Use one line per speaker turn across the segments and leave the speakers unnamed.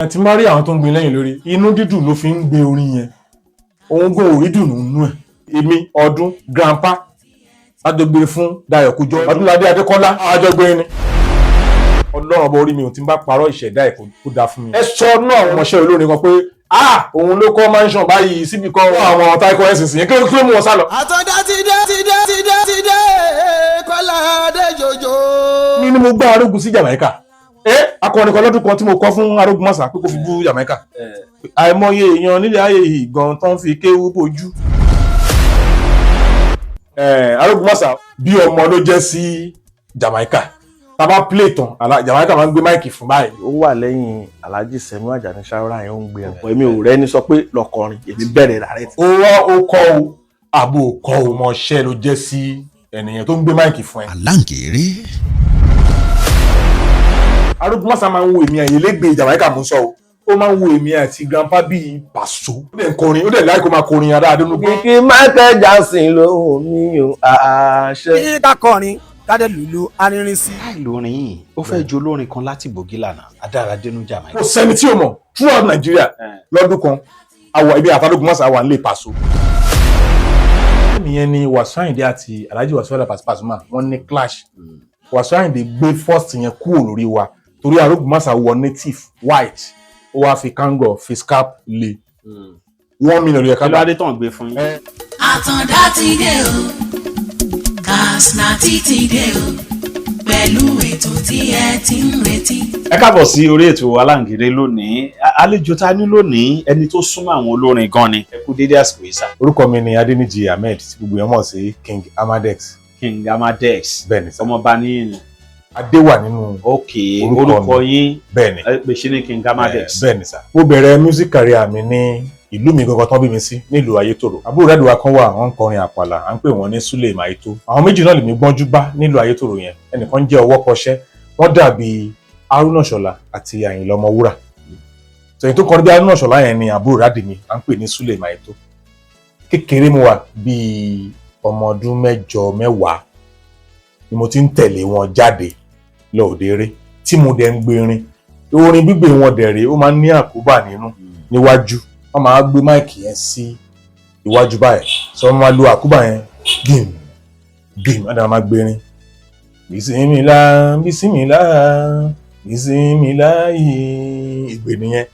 Àti má rí àwọn tó ń gbin lẹ́yìn lórí inú dídùn ló fi ń gbé orin yẹn. Òun gan ò rí dùnú nínú ẹ̀. Èmi ọdún grandpa àjọgbé fún Dayọ̀ Kújọ, Ọdúnládé Adékọ́lá àjọgbé ni. Ọlọ́run ọba orí mi ò tí ń bá parọ́, ìṣẹ̀dá ẹ̀ kó dáa fún mi. Ẹ sọ náà, àwọn ọmọọṣẹ́ olórin kan pé, ah, òun ló kọ́ mansion báyìí síbi kan, àwọn táìkọ́ ẹ̀sìn yẹn, kí ló mú wọn sá lọ?
Àtọ̀dá ti dé, ti dé, ti dé, ti dé, Kọ́lá Adé jòjò.
Mi ni mo gbá arógun sí Jamaica. Ẹ akọrin kan lọ́dún kan tí mo kọ́ fún arógun mọ́sà pé kó fi bú Jamaica. Àìmọye èèyàn nílẹ̀ ayé yìí gan tó ń fi kéwú bojú. Arógun mọ́sà bí ọmọ ló jẹ́ sí Jamaica. Tá a bá play tán, Jamaica máa ń gbé mic fún báyìí.
Ó wà lẹ́yìn Alhaji Semiu Ajani Shawara yẹn, ó ń gbé ọ̀pọ̀. Èmi ò rẹ́ni sọ pé lọ́kọrin, èmi bẹ̀rẹ̀ rẹ̀.
Ó wá, ó kọ́ o, àbò kọ́ o, mọṣẹ́ ló jẹ́ sí ẹnìyẹn tó ń gbé mic fún ẹ.
Aláǹgẹ̀rẹ̀.
Arógun mọ́sà máa ń wo èmi àyèlégbè Jamaica mú sọ o, ó máa ń wo èmi àti grandpa bíi pàṣọ. Ó dẹ̀ ń kọrin, ó dẹ̀ láì kó máa kọrin ara àdénú.
Kìkì Michael Jackson lóhùn mi ò àṣẹ.
Kí ká kọrin, kádé lùlù arinrin sí.
Láì lórin yìí, ó fẹ́ ju olórin kan láti Bògílànà adáradénú Jamaica.
Kò sẹ́ni tí o mọ̀ throughout Nigeria. Lọ́dún kan àwọ̀ ibi àtàlógún mọ́sà wà nílé pàṣọ. Ìyẹn ni Wàsíù Àyìndé àti Alhaji Wàsíù Àlàbí Pasuma wọ́n ní clash. Wàsíù Àyìndé gbé first yẹn kúrò lórí wa torí arógun mọ́sà wọ native white, ó wá fi kango face cap lé 1 million yẹ ká
Kí ló dé tán gbé fún yín?
Àtàndá ti dé o, Kasnati ti dé o, pẹ̀lú ètò tí ẹ ti ń retí.
Ẹ káàbọ̀ sí orí ètò Aláǹgẹ̀rẹ̀ lónìí. Àlejò tá a ní lónìí, ẹni tó súnmọ́ àwọn olórin gan ni. Ẹ kú dédé àsìkò yìí sà.
Orúkọ mi ni Adéníjì Ahmed, tí gbogbo èèyàn mọ̀ sí King Amadex.
King Amadex.
Bẹ́ẹ̀ ni sà.
Ọmọọba níyìn ni?
Adé wà nínú
Ok.
orúkọ
Orúkọ
mi.
yín.
Bẹ́ẹ̀ ni.
Ẹ pè ṣe ní King Amadex.
Bẹ́ẹ̀ ni sà. Mo bẹ̀rẹ̀ music career mi ní ìlú mi gangan tán bí mi sí, nílùú Ayétòrò. Àbúrò rẹ̀ kan wà, wọ́n ń kọrin àpàlà, à ń pè wọ́n ní Sule Maito. Àwọn méjì náà lèmi gbọ́njú bá nílùú Ayétòrò yẹn. Ẹnìkan jẹ́ ọwọ́ kọṣẹ́, wọ́n dàbí Haruna Ṣọlá àti Àyìnlá Ọmọwúrà. Tẹ̀yìn tó kọrin bí Haruna Ṣọlá yẹn ni àbúrò rádì mi, à ń pè ní Sule Maito. Kékeré mo wà, bíi ọmọ ọdún 8, 10 ni mo ti ń tẹ̀lé wọn jáde lọ òde eré tí mo dẹ̀ ń gbérin. Orin gbígbé wọn dẹ̀ rèé, ó máa ń ní àkóbá nínú níwájú. Wọ́n máa gbé mic yẹn sí iwájú báyìí, sọ wọ́n máa lo àkóbá yẹn gìm gìm, wọ́n dẹ̀ máa gbérin bisimilá bisimilá bisimilá yìí, ìgbè nìyẹn.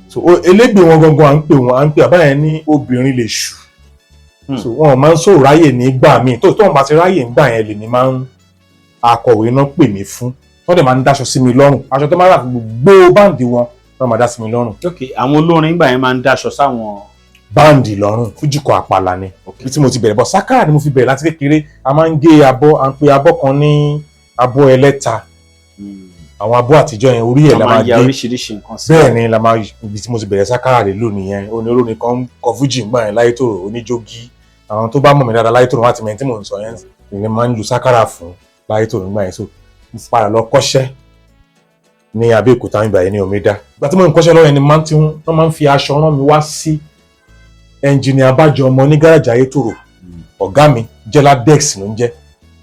So elégbè wọn gangan, à ń pè wọn, à ń pè àbá yẹn ní obìnrin lè ṣù. So wọn máa ń sọ̀rọ̀ ráyè nígbà míì tó wọn bá ti ráyè nígbà yẹn, lèmi máa ń akọ̀wé náà pè mí fún. Wọ́n dẹ̀ máa ń dáṣọ sí mi lọ́rùn, aṣọ tó máa rà fún gbogbo band wọn wọ́n máa dá sí mi lọ́rùn.
Ok, àwọn olórin ìgbà yẹn máa ń dáṣọ sáwọn
band lọ́rùn. Fújìkọ àpàlà ni bí tí mo ti bẹ̀rẹ̀ bọ̀. Sákàrà ni mo fi bẹ̀rẹ̀ láti kékeré. A máa ń gé abọ́, à ń pe abọ́ kan ní abọ́ ẹlẹ́ta, àwọn abọ́ àtijọ́ yẹn, orí ẹ̀
wọ́n
la
máa
máa
ń ya
gé
oríṣiríṣi nǹkan sí.
Bẹ́ẹ̀ ni, la máa ibi tí mo ti bẹ̀rẹ̀ sákàrà rè lò nìyẹn. Ó ní olórin kan ń kọ fújì ń gbà yẹn láyétòrò, oníjógí. Àwọn tó bá mọ̀ mí dáadáa láyétòrò, wọn àti mẹ́rin tí mò ń sọ yẹn, ìyẹn máa ń lu sákàrà fún láyétòrò nígbà yẹn. So mo padà lọ kọ́ṣẹ́ ní Abẹ́òkúta nígbà yẹn, ní Omida. Ìgbà tí mo ń kọ́ṣẹ́ lọ́wọ́ yẹn ni máa ń tí wọ́n máa ń fi aṣọ rán mi wá sí ẹnjìnìà Abájọ ọmọ ní gáràjì Ayétòrò. Ọ̀gá mi Jẹ́lá Dex ló ń jẹ́.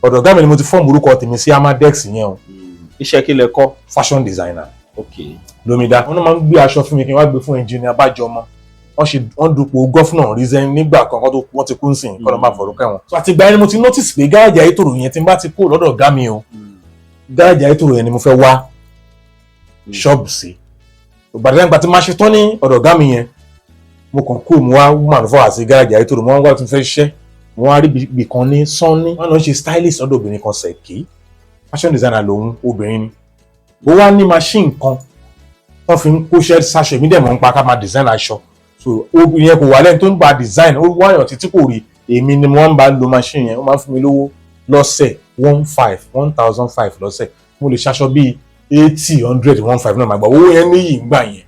Ọ̀dọ̀ ọ̀gá mi ni mo ti form orúkọ tèmi sí Amadex yẹn o.
Iṣẹ́ kí lẹ kọ́?
Fashion designer. Lomida. Wọ́n máa ń gbé aṣọ fún mi kí n wá gbé fún ẹnjìnìà Abájọ ọmọ. Wọ́n ṣe wọ́n dupò governor reason nígbà kan kó tó wọ́n ti kú ń sìn kọ́ ló máa fọ̀rọ̀ kẹ́wọn. So àtìgbà yẹn ni mo ti notice pé gáràjì Ayétòrò yẹn, tí n bá ti kú lọ́dọ̀ ọ̀gá mi o, gáràjì Ayétòrò yẹn ni mo fẹ́ wá ṣọ́ọ̀bù sí. Ìgbàdàn ìgbà tí máa ṣe tán ní ọ̀dọ̀ ọ̀gá mi yẹn, mo kàn kú, mo wá manufacture sí gáràjì Ayétòrò. Mo wá wá tún fẹ́ ṣiṣẹ́, mo wá rí ibì kan ní Sanni, wọ́n lọ ṣe stylist lọ́dọ̀ obìnrin kan, Ṣèkí, fashion designer lòun, obìnrin ni. Ó wá ní machine kan tó fi ń kóṣẹ́ sáṣọ. Èmi dẹ̀ mọ̀ ń pa ká máa design aṣọ, so obìnrin yẹn kò wà lẹ́nu tó ń gba design, ó wáyàn títí kò rí. Èmi ni mo ń bá lo machine yẹn. Ó máa ń fún mi lówó lọ́sẹ̀, 1,500, 1,500 lọ́sẹ̀. Mo lè ṣaṣọ bíi 80, 100, 1,500 náà, máa gbà owó yẹn níyì ń gbà yẹn.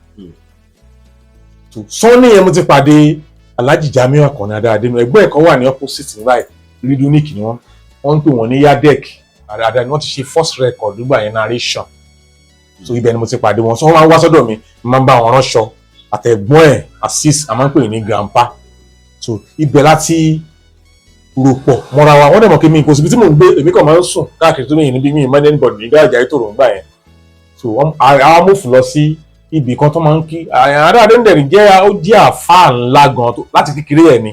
So Sanni yẹn mo ti pàdé Alhaji Jamiu Akànnì Adáadénu. Ẹgbẹ́ ẹ̀kọ́ wà ní opposite ní báyìí, Ridunic ni wọ́n. Wọ́n ń pè wọ́n ní Yadek àdáadáa ni. Wọ́n ti ṣe first record nígbà yẹn, narration. So ibẹ̀ ni mo ti pàdé wọn. So wọ́n máa ń wá sọ́dọ̀ mi, mo máa ń bá wọn ránṣọ, àtẹ̀gbọ́n ẹ̀ Azeez, a máa ń pè ní grandpa. So ibẹ̀ láti rò pọ̀ mọ́ra wa. Wọ́n dẹ̀ mọ̀ kí mi kò síbi tí mò ń gbé, èmi kàn máa ń sùn káàkiri tó mìíràn níbi mi ìmọ̀ anybody ní gáràjì Ayétòrò ńgbà yẹn. So àwọn move lọ sí Ibì kan tó máa ń kí Adáradé ń dẹ̀rìn jẹ́, ó jẹ́ àfáà ńlá gan láti kékeré ẹ̀ ni,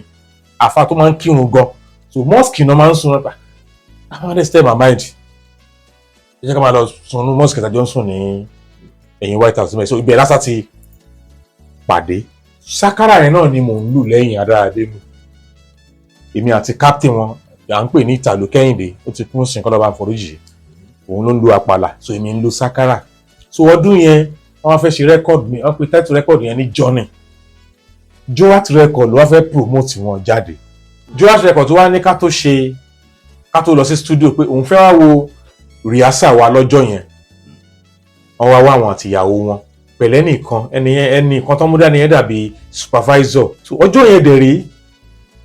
àfáà tó máa ń kírun gan. So mosque náà máa ń sun. Àwọn adé step my mind, ẹ jẹ́ ká máa lọ sun ní mosque tàjọ́ ń sùn ní ẹ̀yìn White House mẹ́. So ibẹ̀ lásà ti pàdé. Sákárà yẹn náà ni mò ń lù lẹ́yìn Adáradé nù, èmi àti captain wọn à ń pè ní Ìtàló Kẹ́hìndé, ó ti kún sí kọ́lọ́ba àforíjì, òun ló ń lu àpàlà, so èmi ń lu sákárà. So ọdún yẹn wọ́n fẹ́ ṣe record mi, wọ́n pe title record yẹn ní Journey. Joat Record ló wá fẹ́ promote wọn jáde. Joat Record tó wá ní ká tó ṣe, ká tó lọ sí studio, pé òun fẹ́ wá wo rehearsal wa lọ́jọ́ yẹn. Wọ́n wá wá àwọn àtìyàwó wọn pẹ̀lẹ́ nìkan, ẹni yẹn, ẹnì kan tó mú dání yẹn dàbí supervisor. So ọjọ́ yẹn dẹ̀ rí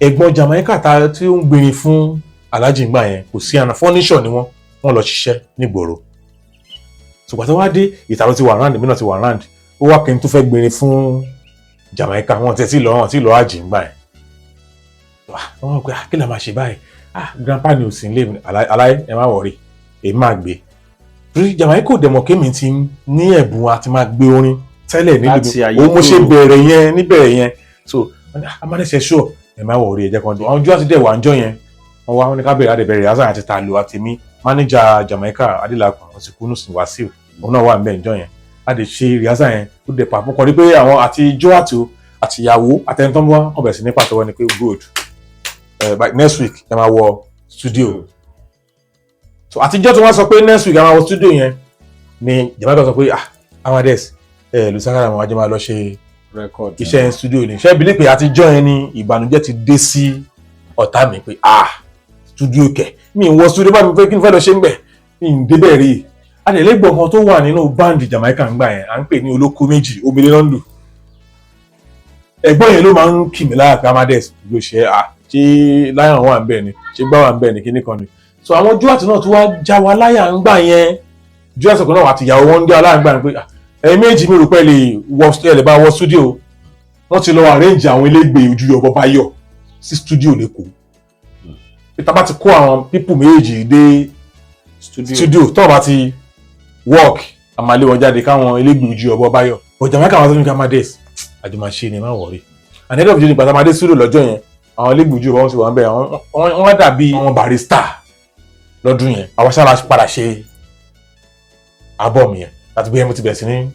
ẹ̀gbọ́n Jamaica ta tí ó ń gbìnrin fún Alhaji ngbà yẹn kò sí àná, furniture ni wọ́n lọ ṣiṣẹ́ nígboro. Ṣùgbọ́n tó wá dé, Ìtàló ti wà round, èmi náà ti wà round, ó wá kí n tó fẹ́ gbìnrin fún Jamaica, wọn tẹ̀ sí lọ, wọn ti lọ àjì ngbà yẹn. Wọ́n wọ́n pé, "Ah, kí la máa ṣe báyìí? Ah, grandpa ni ò sí nílé." Aláyé, ẹ má worry, èmi máa gbé, torí Jamaica ò dẹ̀mọ̀ kémi ti ní ẹ̀bùn àti máa gbé orin tẹ́lẹ̀
Láti
nílùú
ayé
òun mo ṣe
tó-
bẹ̀rẹ̀ yẹn níbẹ̀rẹ̀ yẹn. So amánẹ́sẹ̀ sure, ẹ má worry, ẹ jẹ́ kan dùn. Àwọn ojú àti dẹ̀ wà ń jọ yẹn, wọ́n wá, wọ́n ní ká bẹ̀rẹ̀, àdẹ̀bẹ̀rẹ̀ hasan àti Tàlù àti mi, mánéjà Jamaica Adélakùn, wọ́n ti kú nùsìn, Wàsíù, òun náà wà ń bẹ̀ ń jọ yẹn. A lè ṣe rehearsal yẹn, ó dẹ̀ pàpọ̀ kọ́ ni pé àwọn àti ijó àti àtìyàwó àtẹnitọ́ wọn bẹ̀rẹ̀ sí ní pàtẹ́wọ́ ni pé good, by next week ẹ máa wọ studio. So àtijọ́ tí wọ́n sọ pé next week ẹ máa wọ studio yẹn ni Jamaica sọ pé, "Ah, Amades ẹ lusakara, àwọn àjọ máa lọ ṣe
record
iṣẹ́ studio ni." Ṣé ìbílẹ̀ pé àtijọ́ yẹn ni ìbànújẹ́ ti dé sí ọ̀tá mi pé, ah, studio kẹ̀, mi ń wọ studio bá mi pé kí n fẹ́ lọ ṣe ń bẹ̀, mi ń débẹ̀ rí i. Adẹ̀lẹ́gbọ̀n kan tó wà nínú band Jamaica ń gbà yẹn, à ń pè ní Olóko Méjì, omele náà ń lù. Ẹ̀gbọ́n yẹn ló máa ń kì mí lára pé, "Amades ló ṣe à, ṣé lion wà ń bẹ̀ ni, ṣé gbá wà ń bẹ̀ ni, kíní kan ni?" So àwọn Joat náà tó wá já wa láyà ń gbà yẹn. Joat kan náà àti ìyàwó wọn ń já wa láyà ń gbà yẹn pé, "Ah, ẹ̀yin méjì, mi rò pé lè wọ, ẹ lè bá wọ studio." Wọ́n ti lọ arrange àwọn elégbè ojú ọbọ báyọ̀ sí studio lẹ́kọ̀ọ́, pé tá bá ti kó àwọn people méjì dé
studio
studio, tó bá ti work, a máa lé wọn jáde káwọn elégbè ojú ọbọ báyọ̀. But Jamaica wọn tó ní ká máa dé, àjọ máa ṣe ni, má worry. And end of the day, nígbà tá a máa dé studio lọ́jọ́ yẹn, àwọn elégbè ojú ọbọ wọn ti wà ń bẹ̀, wọ́n dàbí àwọn barista lọ́dún yẹn. Àwọn sára padà ṣe album yẹn láti bí mo ti bẹ̀rẹ̀ sí ní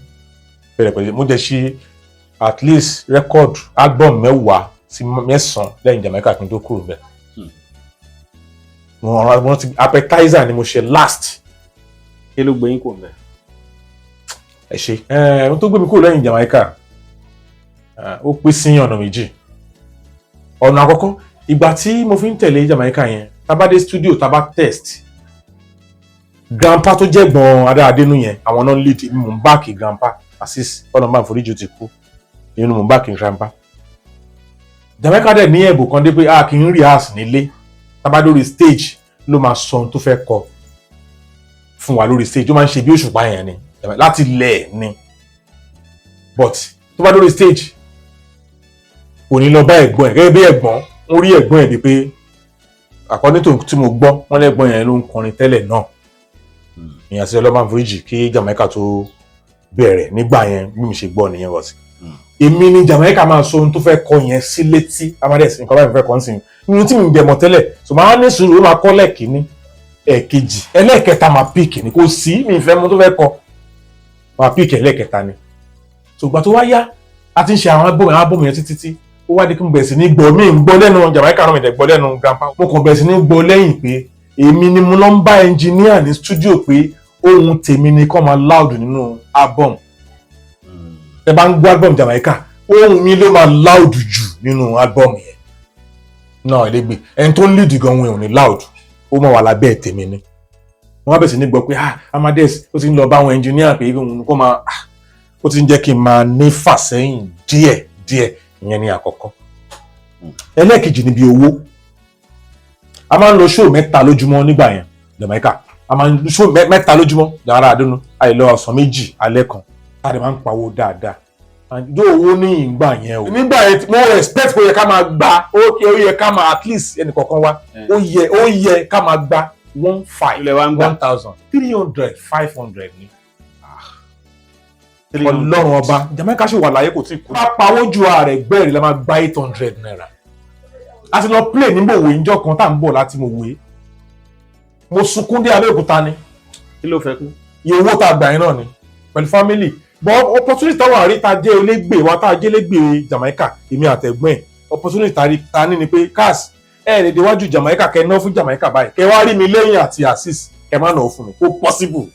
bẹ̀rẹ̀ pẹ̀lú. Mo jẹ́ ṣe at least record album 8 sí 9 lẹ́yìn Jamaica kí n tó kúrò bẹ́ẹ̀. Mo rántí Appetizer ni mo ṣe last.
Kí ló gbé yín kò mẹ́?
Ẹ ṣe ẹ. Ohun tó gbé mi kúrò lẹ́yìn Jamaica, ó pín sí ọ̀nà méjì. Ọ̀nà àkọ́kọ́, ìgbà tí mo fi ń tẹ̀lé Jamaica yẹn, tá bá dé studio, tá bá test, grandpa tó jẹ́ gbọ̀n Adáradénú yẹn, àwọn náà lead, èmi mò ń back grandpa. Asis ọlọ́mọba àforíjì ti kú nínú, mò ń back grandpa. Jamaica dẹ̀ ní ẹ̀bùn kan dé pé a kì í rehearse nílé, tá bá lórí stage ló máa sọ ohun tó fẹ́ kọ fún wa lórí stage. Ó máa ń ṣe bí òṣùpá yẹn ni láti lẹ̀ ni, but tó bá lórí stage, kò ní lọ bá ẹ̀gbọ́n ẹ̀ gẹ́gẹ́ bí ẹ̀gbọ́n ń rí ẹ̀gbọ́n ẹ̀ bíi pé, according to tí mo gbọ́, wọ́n lẹ́gbọ́n yẹn ló ń kọrin tẹ́lẹ̀ náà ìyẹn àti ọlọ́mọ àforíjì kí Jamaica tó bẹ̀rẹ̀ nígbà yẹn. Bí mi ṣe gbọ́ nìyẹn wọ̀ sí, èmi ni Jamaica máa sọ ohun tó fẹ́ kọ yẹn sí létí. "Amades, nǹkan báyìí mo fẹ́ kọ́ ń sìn nínú tí mi ń dẹ̀mọ̀ tẹ́lẹ̀." So máa ní sùúrù, ó máa kọ́ lẹ́ẹ̀kínní, ẹ̀ẹ̀kejì, ẹlẹ́ẹ̀kẹta, máa pick ni. Kò sí mi ìfẹ́ mo tó fẹ́ kọ, máa pick ẹlẹ́ẹ̀kẹta ni. So ìgbà tó wá yá, a ti ń ṣe àwọn album yẹn títí tí ó wá di kí n bẹ̀rẹ̀ sí ní gbọ́. Mi ń gbọ́ lẹ́nu Jamaica náà, mi dẹ̀ gbọ́ lẹ́nu grandpa. Mo kàn bẹ̀rẹ̀ sí ní gbọ́ lẹ́yìn pé èmi ni mo lọ ń bá engineer ní studio pé ohun tèmi ni kó máa loud nínú album. Ẹ bá ń gbọ́ album Jamaica, ohun mi ló máa loud jù nínú album yẹn náà. Ẹlẹgbẹ́ ẹni tó ń lead gan, òun ò ní loud, ó máa wà lábẹ́ tèmi ni. Wọ́n bẹ̀rẹ̀ sí ní gbọ́ pé, ah, Amades ó ti ń lọ bá àwọn engineer pé òun kó máa, ah, ó ti ń jẹ́ kí n máa ní fàsẹ́yìn díẹ̀ díẹ̀. Ìyẹn ní àkọ́kọ́. Ẹlẹ́ẹ̀kejì níbi owó. A máa ń lọ show mẹ́ta lójúmọ́ nígbà yẹn Jamaica. A máa ń lọ show mẹ́ta lójúmọ́ yàrá àdúnú, àìlọ ọ̀sán méjì, alẹ́ kan. A dẹ̀ máa ń pawó dáadáa yóò owó ní ìgbà yẹn o. Nígbà yẹn, mo respect pé ó yẹ ká máa gba, ó yẹ ká máa at least ẹnì kọ̀ọ̀kan wa, ó yẹ ká máa gba 1,500.
Ilẹ̀ wa ń gbà.
1,300, 500 ni. Ọlọ́run ọba, Jamaica ṣì wà láyé, kò tí kú. Bá pawó ju ààrẹ gbẹ́rì la máa gba ₦800. A ti lọ play ní Mòwe níjọ́ kan tá à ń bọ̀ láti Mòwe, mo sunkún dé Abẹ́òkúta ni.
Kí ló fẹ́ kú?
Iye owó tá a gbà yẹn náà ni pẹ̀lú family, but opportunity táwọn àrí ta jẹ́ elégbè wa, tá a jẹ́ elégbè Jamaica, èmi àtẹ̀gbọ́n ẹ̀, opportunity tá a ní ni pé cars ẹ̀ lè déwájú Jamaica kẹ́ ná fún Jamaica báyìí, kẹ́ wá rí mi lẹ́yìn àti assist, kẹ́ má nà ó fún mi, ó possible.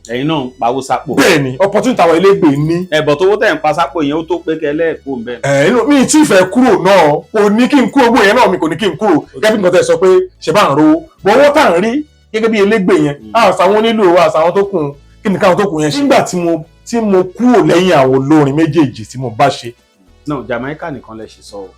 Ẹ̀yin náà ń pawó sápò.
Bẹ́ẹ̀ ni, opportunity táwọn elégbè ní.
Ẹ̀bọ̀ tó wó tẹ̀ ń pa sápò yẹn, ó tó pé kẹ́ lẹ́ẹ̀kó ń bẹ̀.
Ẹ inú mi tí fẹ́ kúrò náà, kò ní kí n kúrò, owó yẹn náà mi kò ní kí n kúrò. Gẹ́gẹ́ bí nǹkan tẹ́ sọ pé ṣe bá ń rówó bọ́, owó tá à ń rí gẹ́gẹ́ bí elégbè yẹn, àṣàwọn onílù wa, àṣàwọn tó kù, kí ni káwọn tó kù yẹn ṣe. Nígbà tí mo kúrò lẹ́yìn àwọn olórin méjèèjì tí mo bá ṣe.
Náà Jamaica nìkan lẹ ṣe sọ o.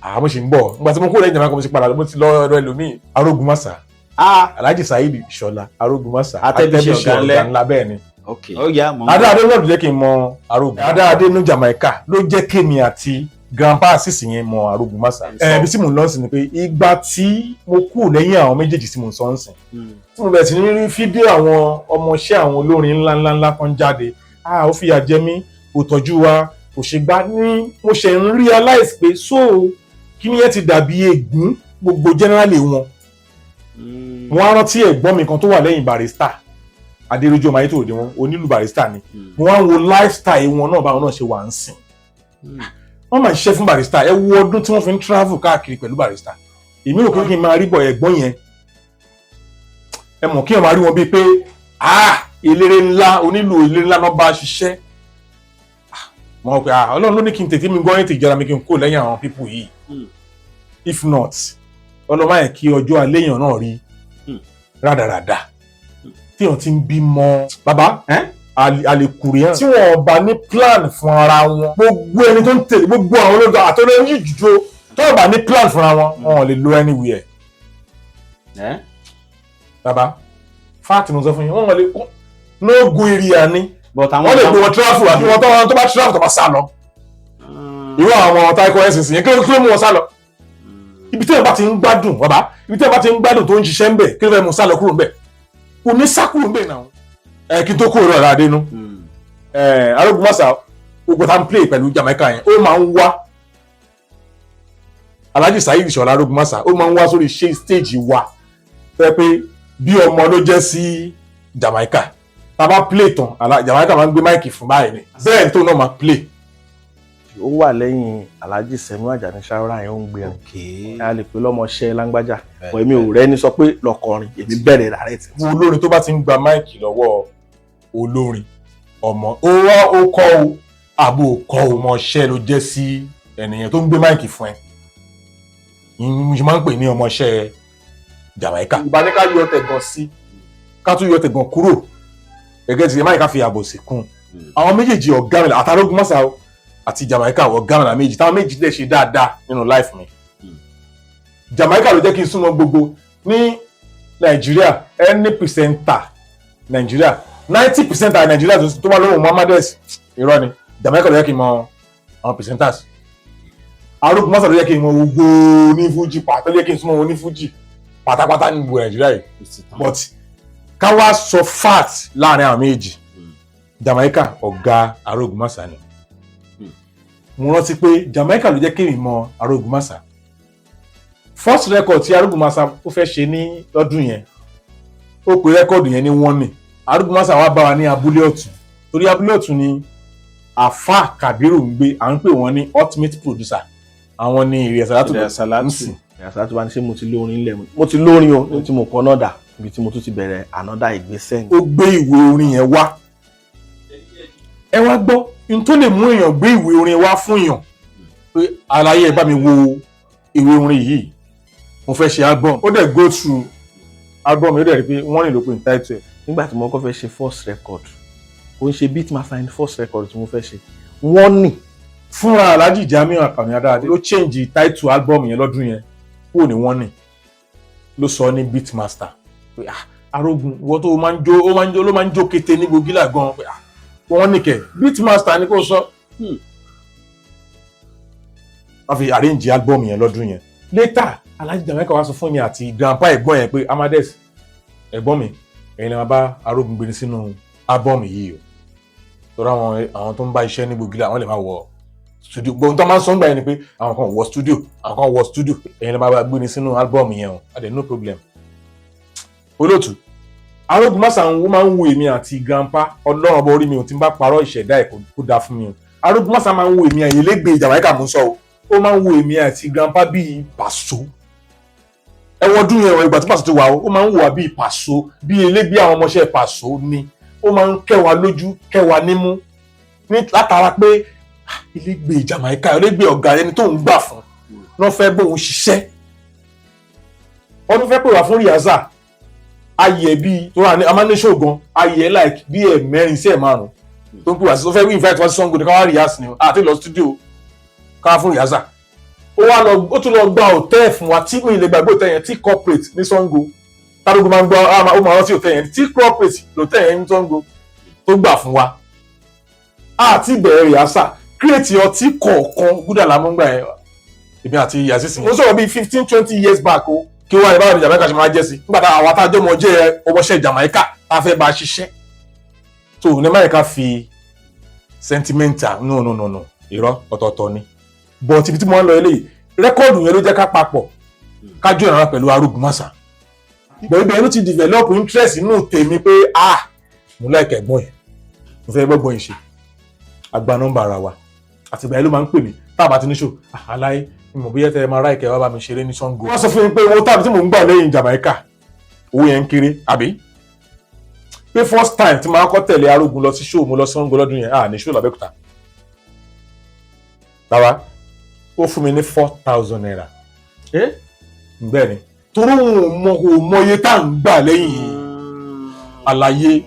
Àmọ́ ṣì ń bọ̀. Nígbà tí mo kúrò lẹ́yìn Jamaica, mo ti padà, mo ti lọ ọ̀dọ̀ ẹlòmíì, Arógunmáṣá, Alhaji Saheed Ìṣọ̀lá Arógunmáṣá.
Atẹ́bíṣe ọ̀gá ńlá.
Ọ̀gá ńlá, bẹ́ẹ̀ ni.
Ok, ó yá, mọ̀.
Adáadé náà ló jẹ́ kí n mọ Arógun. Adáadé ní Jamaica ló jẹ́ kémi àti grandpa àṣìṣì yẹn mọ Arógunmáṣá. Ẹ ibi tí mò ń lọ sí ni pé ìgbà tí mo kúrò lẹ́yìn àwọn méjèèjì tí mò ń sọ ń sìn, tí mo bẹ̀rẹ̀ sí ní rí fídíò àwọn ọmọọṣẹ́ àwọn olórin ńlá ńlá ńlá kan jáde, ah, ó fìyà jẹ mí, kò tọ́jú wa, kò ṣe gbá ní, mo ṣe ń realize pé so kí ni yẹn ti dàbí ègún gbogbo generally wọn. Mo wá rántí ẹ̀gbọ́n mi kan tó wà lẹ́yìn Barrister, Adéròjú ọmọ ayétòrò dé wọn, onílù Barrister ni. Mo wá ń wo lifestyle wọn náà, báwọn náà ṣe wà ń sìn. Wọ́n máa ń ṣiṣẹ́ fún Barrister. Ẹ wo ọdún tí wọ́n fi ń travel káàkiri pẹ̀lú Barrister. Èmi rò pé kí n máa rí bọ̀ ẹ̀gbọ́n yẹn, ẹ mọ̀ kí n máa rí wọn bíi pé, ah, eléré ńlá, onílù eléré ńlá náà bá ṣiṣẹ́. Mo rò pé, ah, Ọlọ́run ló ní kí n tètè mi gbọ́ yín tètè jọra mi kí n kó lẹ́yìn àwọn people yìí. If not, ọlọ́mọ yẹn kí ọjọ́ alẹ́ yẹn náà rí rádaràda tí wọ́n ti ń bímọ bàbá àlèkùrẹ́ hàn tí wọ́n bá ní plan fún ara wọn. Gbogbo ẹni tó ń tẹ̀lé gbogbo àwọn olóògbé àtọ́lẹ́ yìí jùjọ tó bá ní plan fúnra wọn, wọn ò lè lo anywhere. Bàbá, fact mo sọ fún yín, wọn lè no go area ni.
But àwọn
Wọ́n lè gbé wọn travel, àbí wọn tó bá travel tó bá sá lọ. Irú àwọn taiko ẹ̀sìn yẹn, kí ló mú wọn sá lọ? Ibi tí wọn bá ti ń gbádùn, bàbá, ibi tí wọn bá ti ń gbádùn tó ń ṣiṣẹ́ ń bẹ̀, kí ló fẹ́ mú sá lọ kúrò ń bẹ̀? Kò ní sá kúrò ń bẹ̀ náà. Ẹ kí n tó kúrò lọ́rọ̀ adénú, ẹ Arógunmáṣá, gbogbo tá n play pẹ̀lú Jamaica yẹn, ó máa ń wá. Alhaji Saheed Ìṣọ̀lá Arógunmáṣá, ó máa ń wá sórí ṣe stage wa fẹ́ pé bí ọmọ ló jẹ́ sí Jamaica. Tá a bá play tán, Jamaica máa ń gbé mic fún báyìí ni, bẹ́ẹ̀ tó náà máa play.
Ó wà lẹ́yìn Alhaji Sẹ̀míù Àjàní Ṣáúrà yẹn, ó ń gbé ẹ̀rìn, a lè pè lọ́mọọṣẹ́ lágbájá bọ̀. Èmi ò rẹ́ni sọ pé lọ́kọrin, èmi bẹ̀rẹ̀ rẹ̀ tí.
Wo olórin tó bá ti ń gba mic lọ́wọ́ olórin, ọmọ ó wá, ó kọ́ o àbò kọ́ o, ọmọọṣẹ́ ló jẹ́ sí ẹnìyẹn tó ń gbé mic fún ẹ. Mo ṣe máa ń pè ní ọmọọṣẹ́ Jamaica. Ìbá ní ká yọ tẹ̀gàn sí, ká tún yọ tẹ̀gàn kúrò gẹ́gẹ́ tí ẹ má yẹ ká fi ààbò sí kún àwọn méjèèjì, ọ̀gá mi àtàrógúnmọ́sá àti Jamaica, ọ̀gá mi méjì táwọn méjì lè ṣe dáadáa nínú life mi. Jamaica ló jẹ́ kí n súnmọ́ gbogbo ní Nàìjíríà, any presenter Nàìjíríà, 90% of Nàìjíríà tó wà lóhùn Muhammades, irọ́ ni. Jamaica ló jẹ́ kí n mọ àwọn presenters. Arógunmáṣá ló jẹ́ kí n mọ gbogbo onífújì pàtó, ló jẹ́ kí n súnmọ́ onífújì pátápátá ní gbogbo Nàìjíríà yìí. But ká wá sọ fact, láàrin àwọn méjì, Jamaica ọ̀gá Arógunmáṣá ni. Mo rántí pé Jamaica ló jẹ́ kí n mọ Arógunmáṣá. First record tí Arógunmáṣá ó fẹ́ ṣe ní lọ́dún yẹn, ó pe record yẹn ní wọ́n ní Arógunmáṣá wá bá wa ní Abúlé Ọ̀tún, torí Abúlé Ọ̀tún ni Àfà Kàbírù ń gbé. À ń pè wọ́n ní ultimate producer, àwọn ní Ìrì Àsàlátù
Ìrì Àsàlátù.
ń sìn.
Àsàlátù bá ní ṣé mo ti lórin ńlẹ̀, mo ti lórin o, ní tí mo kọ náà dà, ibi tí mo tún ti bẹ̀rẹ̀ ànádà ìgbésẹ̀ ni.
Ó gbé ìwé orin yẹn wá. Ẹ wá gbọ́ n tó lè mú èèyàn gbé ìwé orin wá fún èèyàn pé, "Àlàyé, ẹ bá mi wo ìwé orin yìí, mo fẹ́ ṣe album." Ó dẹ̀ go through album, ó dẹ̀ rí pé wọ́n nílò pé n title ẹ̀.
Nígbà tí mo kọ́ fẹ́ ṣe first record, kò ń ṣe Beatmaster ní first record tí mo fẹ́ ṣe, wọ́n ní.
Fúnra Alhaji Jamiu Akànní Adáadé ló change title album yẹn lọ́dún yẹn kúrò ní wọ́n ní, ló sọ ní Beatmaster, pé, "Ah, Arógun, ìwọ tó máa ń jó, ó máa ń jó, ló máa ń jó kété ní gbogbo gan," pé, "Ah, wọ́n ní kẹ̀ Beatmaster ni kò sọ." Wọ́n fi arrange album yẹn lọ́dún yẹn. Later, Alhaji Jamaica wá sọ fún mi àti grandpa ẹ̀gbọ́n yẹn pé, "Amades, ẹ̀gbọ́n mi, ẹ̀yin lè máa bá Arógun gbé ní sínú album yìí o." Torí àwọn tó ń bá iṣẹ́ ní gbòógì, àwọn lè máa wọ studio. Gbogbo tó máa ń sọ ń gbà yẹn ni pé àwọn kan wọ studio, àwọn kan wọ studio, ẹ̀yin lè máa bá gbé ní sínú album yẹn o. Adé, no problem. Olóòtú, Arógunmáṣá ń máa ń wo èmi àti grandpa. Ọlọ́run ọba orí mi ò tí ń bá parọ́, ìṣẹ̀dá ẹ̀ kó dáa fún mi o. Arógunmáṣá máa ń wo èmi àyè lẹ́gbẹ̀ẹ́ Jamaica mú sọ o. Ó máa ń wo èmi àti grandpa bíi Pàṣọ. Ẹwọ́n ọdún yẹn, ìgbà tí Pàṣọ ti wà o, ó máa ń wò wá bíi Pàṣọ, bíi elégbé àwọn ọmọọṣẹ́ Pàṣọ ni. Ó máa ń kẹ́ wa lójú, kẹ́ wa nímú ní látara pé, ah, ilégbè Jamaica, ilégbè ọ̀gá ẹni tó ń gbà fún náà fẹ́ bóun ṣiṣẹ́. Wọ́n tún fẹ́ pè wá fún rehearsal ayẹ bíi tó rà ní amáníṣó gan ayẹ like bíi 4 sí 5 tó ń pè wá sí, tó fẹ́ invite wá sí Sango ní ká wá rehearse ni àti lọ studio ká wá fún rehearsal. Ó wá lọ, ó tún lọ gba hòtẹ́ẹ̀ fún wa tí mi lè gbàgbé hòtẹ́ẹ̀ yẹn, tí corporate ní Sango. Tárógún máa ń gbọ́, ó máa rántí hòtẹ́ẹ̀ yẹn, tí corporate lòtẹ́ẹ̀ yẹn ní Sango tó gbà fún wa. Àti bẹ̀rẹ̀ rehearsal, crate ọtí kọ̀ọ̀kan gúdà lámúgbà yẹn, èmi àti yasisi. Mo sọ̀rọ̀ bíi 15, 20 years back o. Kí wọ́n á báwo ni Jamaica ṣe máa jẹ́ sí nígbà tá àwa tá a jẹ́ ọmọ jẹ́ ọmọọṣẹ́ Jamaica tá a fẹ́ bá a ṣiṣẹ́ tó ní Amẹ́ríkà fi sentimental. No, no, no, no, irọ́, ọ̀tọ̀ọ̀tọ̀ ni. But ibi tí mo ń lọ, eléyìí record yẹn ló jẹ́ ká papọ̀, ká jọ ìrànlá pẹ̀lú Arógunmáṣá. But ibẹ̀ ló ti develop interest inú tèmi pé, ah, mo like ẹ̀gbọ́n yẹn, mo fẹ́ gbọ́gbọ́n yìí ṣe. Àgbà nọ́mbà ara wa, àtìgbà yẹn ló máa ń pè mí tá a bá ti ní ṣò aláì mo bí yẹtẹ máa ráìkẹ́ wá bá mi ṣeré ní Ṣàngó. Wọ́n sọ fún mi pé owó tábí tí mò ń gbà lẹ́yìn Jamaica, owó yẹn ń kéré, àbí pé first time tí màá kọ́ tẹ̀lé Arógun lọ sí show, mo lọ Ṣàngó lọ́dún yẹn, ah, ní show l'Abẹ́òkúta. Bàbá, ó fún mi ní ₦4,000. Bẹ́ẹ̀ ni, torí òun ò mọ, kò mọ iye tá à ń gbà lẹ́yìn àlàyé.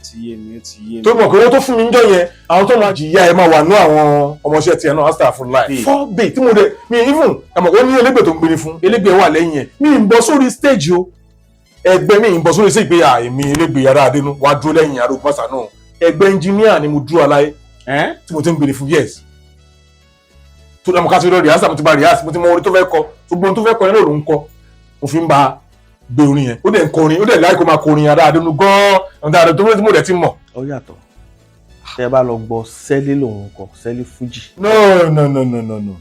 Ti yé mi, ó ti yé mi.
Tó mọ̀ pé owó tó fún mi ń jọ yẹn, àwọn tó máa jìyà ẹ̀ máa wà ní àwọn ọmọọṣẹ́ tiẹ̀ náà after fún life. Four bay tí mo dẹ̀ mi even ẹ mọ̀, ó ní elégbè tó ń gbini fún, elégbè wà lẹ́yìn ẹ̀. Mi ń bọ́ sórí stage o, ẹgbẹ́ mi ń bọ́ sórí stage pé à èmi elégbè yàrá adénú wàá dúró lẹ́yìn Arógunmáṣá náà. Ẹgbẹ́ engineer ni mo dúró aláyé tí mo ti ń gbini fún. Yes, tó dàmú ká ti lọ rehearsal, mo ti bá rehearsal, mo ti mọ orin tó fẹ́ kọ. Gbogbo ohun tó fẹ́ kọ yẹn náà ló ń kọ. Mo fi ń bá gbé orin yẹn, ó dẹ̀ ń kọrin, ó dẹ̀ láì kó máa kọrin yàrá adénú gan-an dáadáa tó mo dẹ̀ ti mọ̀.
Ó yàtọ̀, tẹ́ ẹ bá lọ gbọ́, sẹ́lí lòun kọ, sẹ́lí fújì.
No, no, no, no, no, no,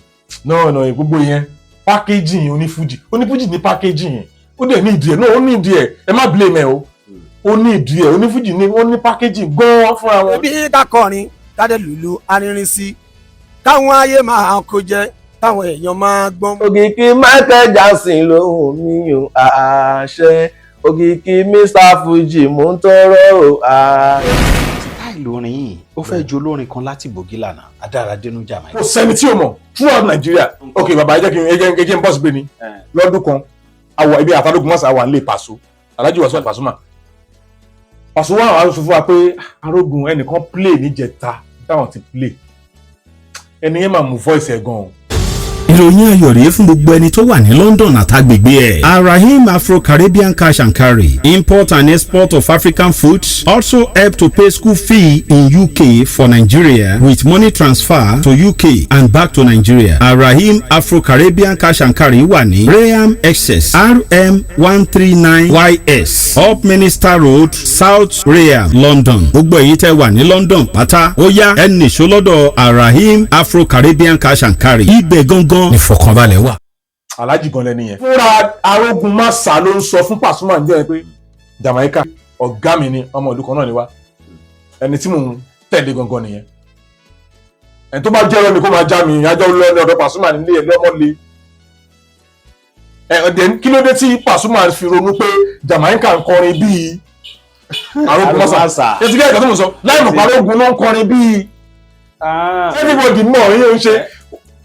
no, no, gbogbo yẹn packaging onífújì, onífújì ní packaging yẹn. Ó dẹ̀ ní ìdí ẹ̀ náà, ó ní ìdí ẹ̀. Ẹ má blame ẹ o, ó ní ìdí ẹ̀. Onífújì ní, ó ní packaging gan-an fúnra wọn.
Ẹbí ká kọrin, kádé lùlù arinrin sí káwọn ayé máa kó jẹ, káwọn èèyàn máa gbọ́n.
Òkìkí Michael Jackson lóhùn mi ò àṣẹ, òkìkí Mr Fuji mò ń tọrọ ò àṣẹ.
Style orin yìí, ó fẹ́ ju olórin kan láti Bògílà náà, Adáradénú Jamaica.
Kò sẹ́ni tí o mọ̀ throughout Nigeria. Ok bàbá, ẹ jẹ́ kí n ẹ jẹ́ n bọ́sì gbé ni. Lọ́dún kan àwọ̀ ibi àtàlógún mọ́sà wà nílé Pàṣọ, Alhaji Wasiu Pasuma. Pàṣọ wà wà sọ fún wa pé Arógun ẹnìkan play níjẹta táwọn ti play, ẹni yẹn máa mú voice ẹ̀ gan-an.
Ìròyìn ayọ̀ rèé fún gbogbo ẹni tó wà ní London àtàgbègbè ẹ̀. Arahim Afro-Caribbean Cash and Carry, import and export of African foods, also help to pay school fee in UK for Nigeria with money transfer to UK and back to Nigeria. Arahim Afro-Caribbean Cash and Carry wà ní Rainham, Essex, RM139 YS, Upminster Road, South Rainham, London. Gbogbo èyí tẹ́ wà ní London pátá, ó yá, ẹ nìṣó lọ́dọ̀ Arahim Afro-Caribbean Cash and Carry. Ibẹ̀ gangan ìfọ̀kànbalẹ̀ wà.
Alájì gan lẹni yẹn. Fúnra Arógun Massa ló ń sọ fún Pasuma ǹjẹ́ ẹ pé Jamaica ọ̀gá mi ni, ọmọ ìlú kan náà ni wá, ẹni tí mò ń tẹ̀lé gangan nìyẹn. Ẹni tó bá jẹ́ ẹ̀rọ mi kó máa já mi ìyájọ́ lọ ní ọ̀dọ̀ Pasuma nílé ẹ̀ lọ́mọ le ẹ ọ̀dẹ̀. Kí ló dé tí Pasuma fi ronú pé Jamaica ń kọrin bíi Arógun Massa? Etí kí ẹ̀ka tó mọ̀ sọ láì mọ̀ pé Arógun ló ń kọrin bíi everybody mọ̀ yín ń ṣe.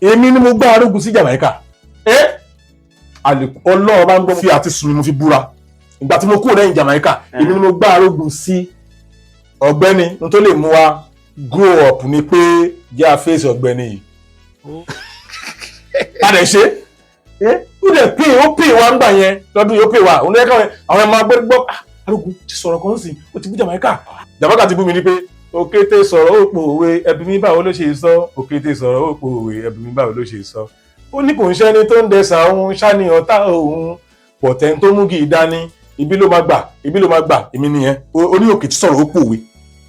Èmi ni mo gbá Arógun sí Jamaica. Ẹ Ọlọ́run bá ń gbọ́, fi àti sùn mi mo fi búra. Ìgbà tí mo kúrò lẹ́yìn Jamaica, èmi ni mo gbá Arógun sí. Ọ̀gbẹ́ni n tó lè mú wa grow up ni pé jẹ́ àfẹ́sì ọ̀gbẹ́ni yìí padà ṣe ó dẹ̀ pè, ó pè wá ńgbà yẹn lọ́dún yìí, ó pè wá. Òun ní ẹ̀ka àwọn ẹ̀ máa gbọ́ gbọ́, "Ah, Arógun ti sọ̀rọ̀ kan sí, ó ti bú Jamaica." Jamaica ti bú mi ní pé òkété sọ̀rọ̀ ó pòwe, ẹbí mi báwo ló ṣe sọ? Òkété sọ̀rọ̀ ó pòwe, ẹbí mi báwo ló ṣe sọ? Ó ní kò ń ṣẹ́ni tó ń dẹ̀sà òun ṣáni ọ̀tá òun pọ̀tẹ́ tó mú kí i dání, ibi ló máa gbà, ibi ló máa gbà. Èmi nìyẹn. Ó ní òkété sọ̀rọ̀ ó pòwe.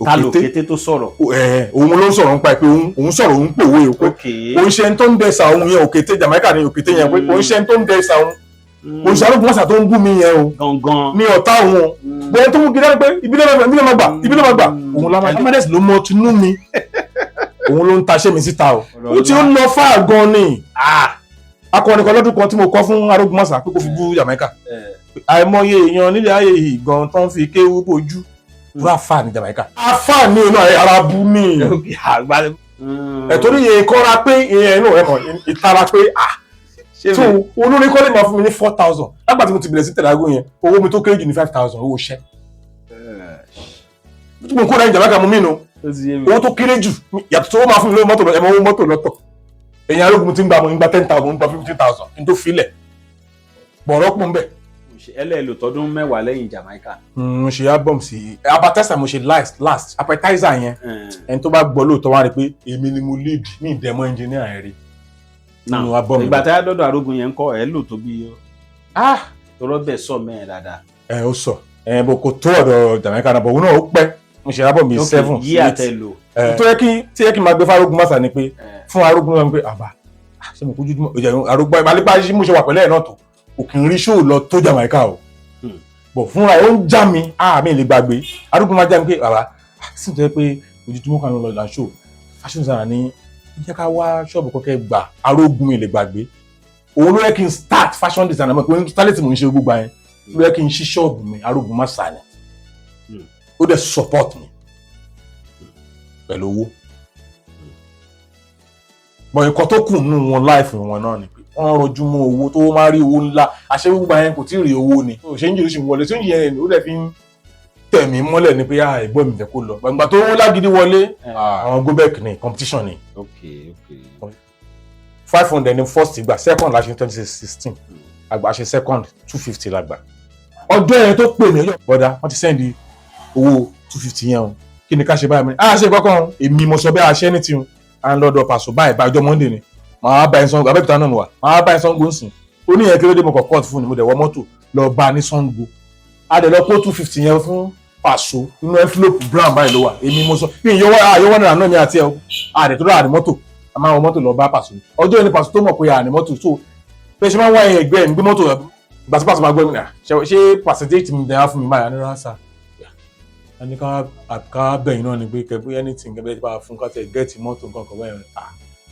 Ta ló kété tó sọ̀rọ̀?
Òun ló ń sọ̀rọ̀ nípa ẹ̀ pé òun sọ̀rọ̀, òun pòwe o pé òun ṣe ń tó ń dẹ̀sà òun yẹn, òkété Jamaica ní òkété yẹn, pé òun ṣe ń tó ń dẹ̀sà òun, òun ṣe Arógunmáṣá tó ń bú mi yẹn o
Gangan
ní ọ̀tá òun o. Bóyá tó mú gidi pé ibi ló máa gbà, ibi ló máa gbà, òun lámà Amades ló mọ tinú mi, òun ló ń taṣẹ́ mi síta o. Ó ti ń lọ fáà gan ni. Akọrin kan lọ́dún kan tí mo kọ́ fún Arógunmáṣá pé kó fi bú Jamaica, àìmọye èèyàn nílẹ̀ ayé yìí gan tó ń fi kéwú bojú búra fáà ní Jamaica, afáà ní inú ara bú mi ẹ̀tọ́rí yẹn kọ́ra pé ìyẹn inú ẹ̀ mọ̀ ìtara pé ah, so olórin kọ́lé máa fún mi ní 4,000 lágbà tí mo ti bẹ̀rẹ̀ sí tẹ̀lé aago yẹn, owó mi tó kéré jù ní 5,000 owó iṣẹ́ tí mo kó náà Jamaica mú mi nu owó tó kéré jù, yàtọ̀ tó máa fún mi lówó mọ́tò, ẹ̀mọ́ owó mọ́tò lọ́tọ̀. Ẹ̀yìn arógun ti ń gba, mo ń gba 10,000, ń gba 15,000 n tó filẹ̀ bọ̀rọ̀ pọ̀ ń bẹ̀.
Ẹlẹ́ẹ̀lò tọdún 10 lẹ́yìn Jamaica.
Mo ṣe album sí appetizer, mo ṣe last appetizer yẹn, ẹni tó bá gbọ́ lóòótọ́ wá rí pé èmi ni mo lead ní ìdẹ́mọ́ engineer yẹn rí nínú album.
Ìgbà tá a dọ́dọ̀ arógun yẹn ń kọ́ ẹ̀ lò tó bí tọrọ bẹ́ẹ̀ sọ mẹ́ẹ̀ dáadáa.
Ẹ ó sọ ẹ bó kò tó ọ̀dọ̀ Jamaica náà bọ̀, òun náà ó pẹ́. Mo ṣe album bíi 7
yí àtẹ lò.
Tó yẹ kí tí yẹ kí n máa gbé fún Arógunmáṣá ni pé fún Arógun náà ni pé àbá ṣé mo kójú jùmọ̀ arógbá ìmàlípa ṣí mo ṣe wà pẹ̀lẹ́ ẹ̀ náà tó kò kì í rí ṣóò lọ tó Jamaica o, bọ̀ fúnra ẹ̀ ó ń já mi, mi lè gbàgbé. Arógun máa já mi pé bàbá sì tó yẹ pé ojoojúmọ́ kan lọ là ń ṣó fashion designer ní jẹ́ ká wá ṣọ́ọ̀bù kọ́kẹ́ gbà. Arógun mi lè gbàgbé, òun ló yẹ kí n start fashion designer mọ̀ pé stylist mò ń ṣe gbogbo yẹn, ló yẹ kí n ṣí ṣọ́ọ̀bù mi. Arógunmáṣá ni ó dẹ̀ support mi pẹ̀lú owó bọ̀. Nǹkan tó kù nínú wọn láìfù wọn náà ni pé wọ́n rọjú mọ́ owó tó máa rí owó ńlá àṣẹ gbogbo yẹn kò tí ì rí owó ni ṣé ń jìrì sí wọlé tí ó ń yẹn, ó dẹ̀ fi ń tẹ̀mí mọ́lẹ̀ ni pé ẹ̀gbọ́n mi fẹ́ kó lọ gbàgbà tó ń lágídí wọlé. Àwọn gobek ni competition ni. 500 ní first ìgbà, second la ṣe 2016, àgbà ṣe second, 250 la gbà. Ọjọ́ yẹn tó pè mí, ọjọ́ bọ́dá wọ́n ti send owó 250 yẹn o, kí ni ká ṣe báyìí? Mo ní a ṣe kọ́kọ́, èmi mo sọ bẹ́ẹ̀, àṣẹ ní tiwọn à ń lọ́dọ̀ pàṣọ báyìí báyìí. Ọjọ́ Monday ni màá bá ẹ Ṣàngó, Abẹ́òkúta náà mo wà, màá bá ẹ Ṣàngó ń sìn. Ó ní yẹn kí ló dé? Mo kọ̀ court fún ni, mo dẹ̀ wọ mọ́tò lọ bá a ní Ṣàngó, a dẹ̀ lọ kó 250 yẹn fún pàṣọ, inú envelope brown báyìí ló wà. Èmi mo sọ mi ìyọwọ́ àyọwọ́ náírà náà mi àti ẹ o, a dẹ̀ tó rà ní mọ́tò, a máa wọ mọ́tò lọ bá pàṣọ. Ọjọ́ yẹn ni pàṣọ tó mọ̀ pé a ní mọ́tò, so pé ṣe máa ń wá ẹgbẹ́ mi gbé mọ́tò gbàtí pàṣọ máa gbọ́ mi nà ṣe percentage mi dẹ̀ wá fún mi báyìí ní ránṣà a ní ká bẹ̀yìn náà ni pé kẹ anything kẹ bẹ́ẹ̀ bá fún ká tẹ get mọ́tò nǹkan kan báyìí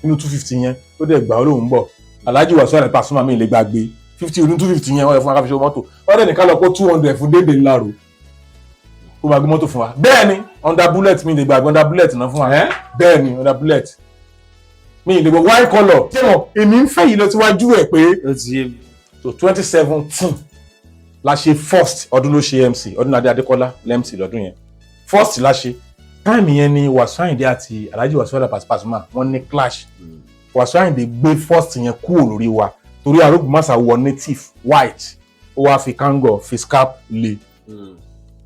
nínú 250 yẹn tó dẹ̀ gbà ó lóun bọ̀. Alhaji Wasiu Ayinde Pasuma mi lè gbàgbé 50 ọdún 250 yẹn wọ́n yẹ fún wa ká fi ṣe mọ́tò, wọ́n dẹ̀ nìkan lọ kó 200 fún dédé ńlá ro kó máa gbé mọ́tò fún wa. Bẹ́ẹ̀ ni under bullet, mi lè gbàgbé under bullet náà fún wa. Bẹ́ẹ̀ ni under bullet, mi lè gbọ́ wine colour. Ṣé wọn èmi ń fẹ́ yìí lọ síwájú ẹ̀ pé so 2017 la ṣe first, ọdún ló ṣe MC, Ọdúnládé Adékọ́lá l'MC lọ́dún yẹn, first la ṣe. Time yẹn ni Wasiu Ayinde àti Alhaji Wasiu Ayinde Pasuma wọ́n ní clash. Wasiu Ayinde gbé first yẹn kúrò lórí wa torí Arógunmáṣá wọ native white, ó wá fi kango face cap lé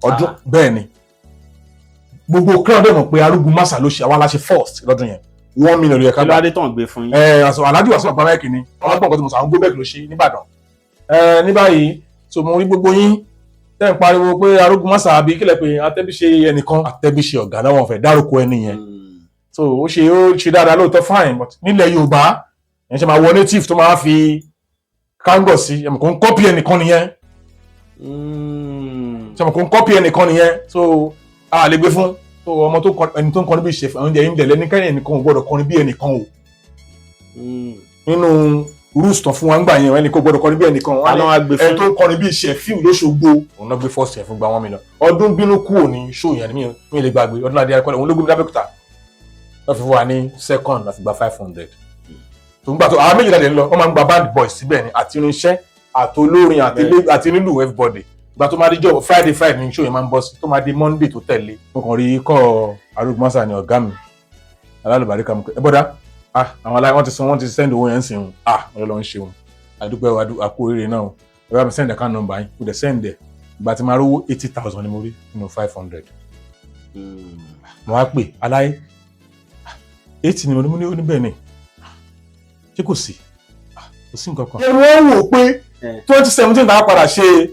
ọdún. Bẹ́ẹ̀ ni gbogbo crowd dẹ̀ mọ̀ pé Arógunmáṣá ló ṣe, àwa la ṣe first lọ́dún yẹn, 1 million yẹ ká
Kí ló adé tán gbé fún yín?
Ẹ Alhaji Wasiu bàbá ẹ̀kìnní ọlọ́gbọ̀n kan tí mo sọ, àwọn gobek ló ṣe nìbàdàn. Ẹ ní báyìí, so mo rí gbogbo yín tẹ́ ń pariwo pé Arógunmáṣá àbí kílẹ̀ pé Atẹ́bíṣe ẹnìkan, Atẹ́bíṣe ọ̀gá náà, wọ́n fẹ́ dárúkọ ẹni yẹn. So ó ṣe dáadáa lóòótọ́, fine, but nílẹ̀ Yorùbá ẹ̀ ń ṣe máa wọ native tó máa fi kángọ̀ sí, ẹ̀mọ̀ kò ń copy ẹnìkan nìyẹn, ṣe mọ̀ kò ń copy ẹnìkan nìyẹn, so a lè gbé fún. So ọmọ tó kọ ẹni tó ń kọrin bí ṣe oúnjẹ yìí ń dẹ̀lẹ́ ní kẹ́yìn, ẹnìkan ò gbọ́dọ̀ kọrin bí ẹnìkan o. Nínú rules tán fún wa ń gbà yẹn, ẹnìkan ò gbọ́dọ̀ kọrin bí ẹnìkan.
Ta ló wá gbé
Ẹni
fún?
tó ń kọrin bí Ṣẹ̀fíù lóṣogbo, òun náà gbé first yẹn fún, gba 1 million. Ọdún bínú kúrò ní show yẹn ni mi lè gbàgbé. Ọdúnládé Adékọ́lá òun ló gbé mi lábẹ́òkúta, wọ́n fi fún wa ní second láti gba 500 tó ń gbà tó àwọn méjìlá lè ń lọ. Wọ́n máa ń gba band boys síbẹ̀ ni, àti irinṣẹ́ àtolórin àti nílùú everybody. Ìgbà tó máa di jọ Friday, Friday ní show yẹn máa ń bọ́ sí, tó máa di Monday tó tẹ̀lé, mo kàn rí ikọ̀ Arógunmáṣá ni ọ̀gá mi alálùbáríkà mi ẹ bọ́dá, ah, àwọn aláì wọ́n ti san, wọ́n ti send owó yẹn ń sìn wọn. Ah, wọ́n lọ ń ṣeun, àdúpẹ́, àkú oríire náà o. Ẹ bá mi send account number yín, kò dẹ̀ send ẹ̀. Ìgbà tí màá rówó, 80,000 ni mo rí nínú 500. Mo wá pè aláì, 80 ni mo ní. Ó ní bẹ́ẹ̀ ni, ṣé kò sí? Kò sí nǹkan kan. Wọ́n wò pé 2017 tá a padà ṣe,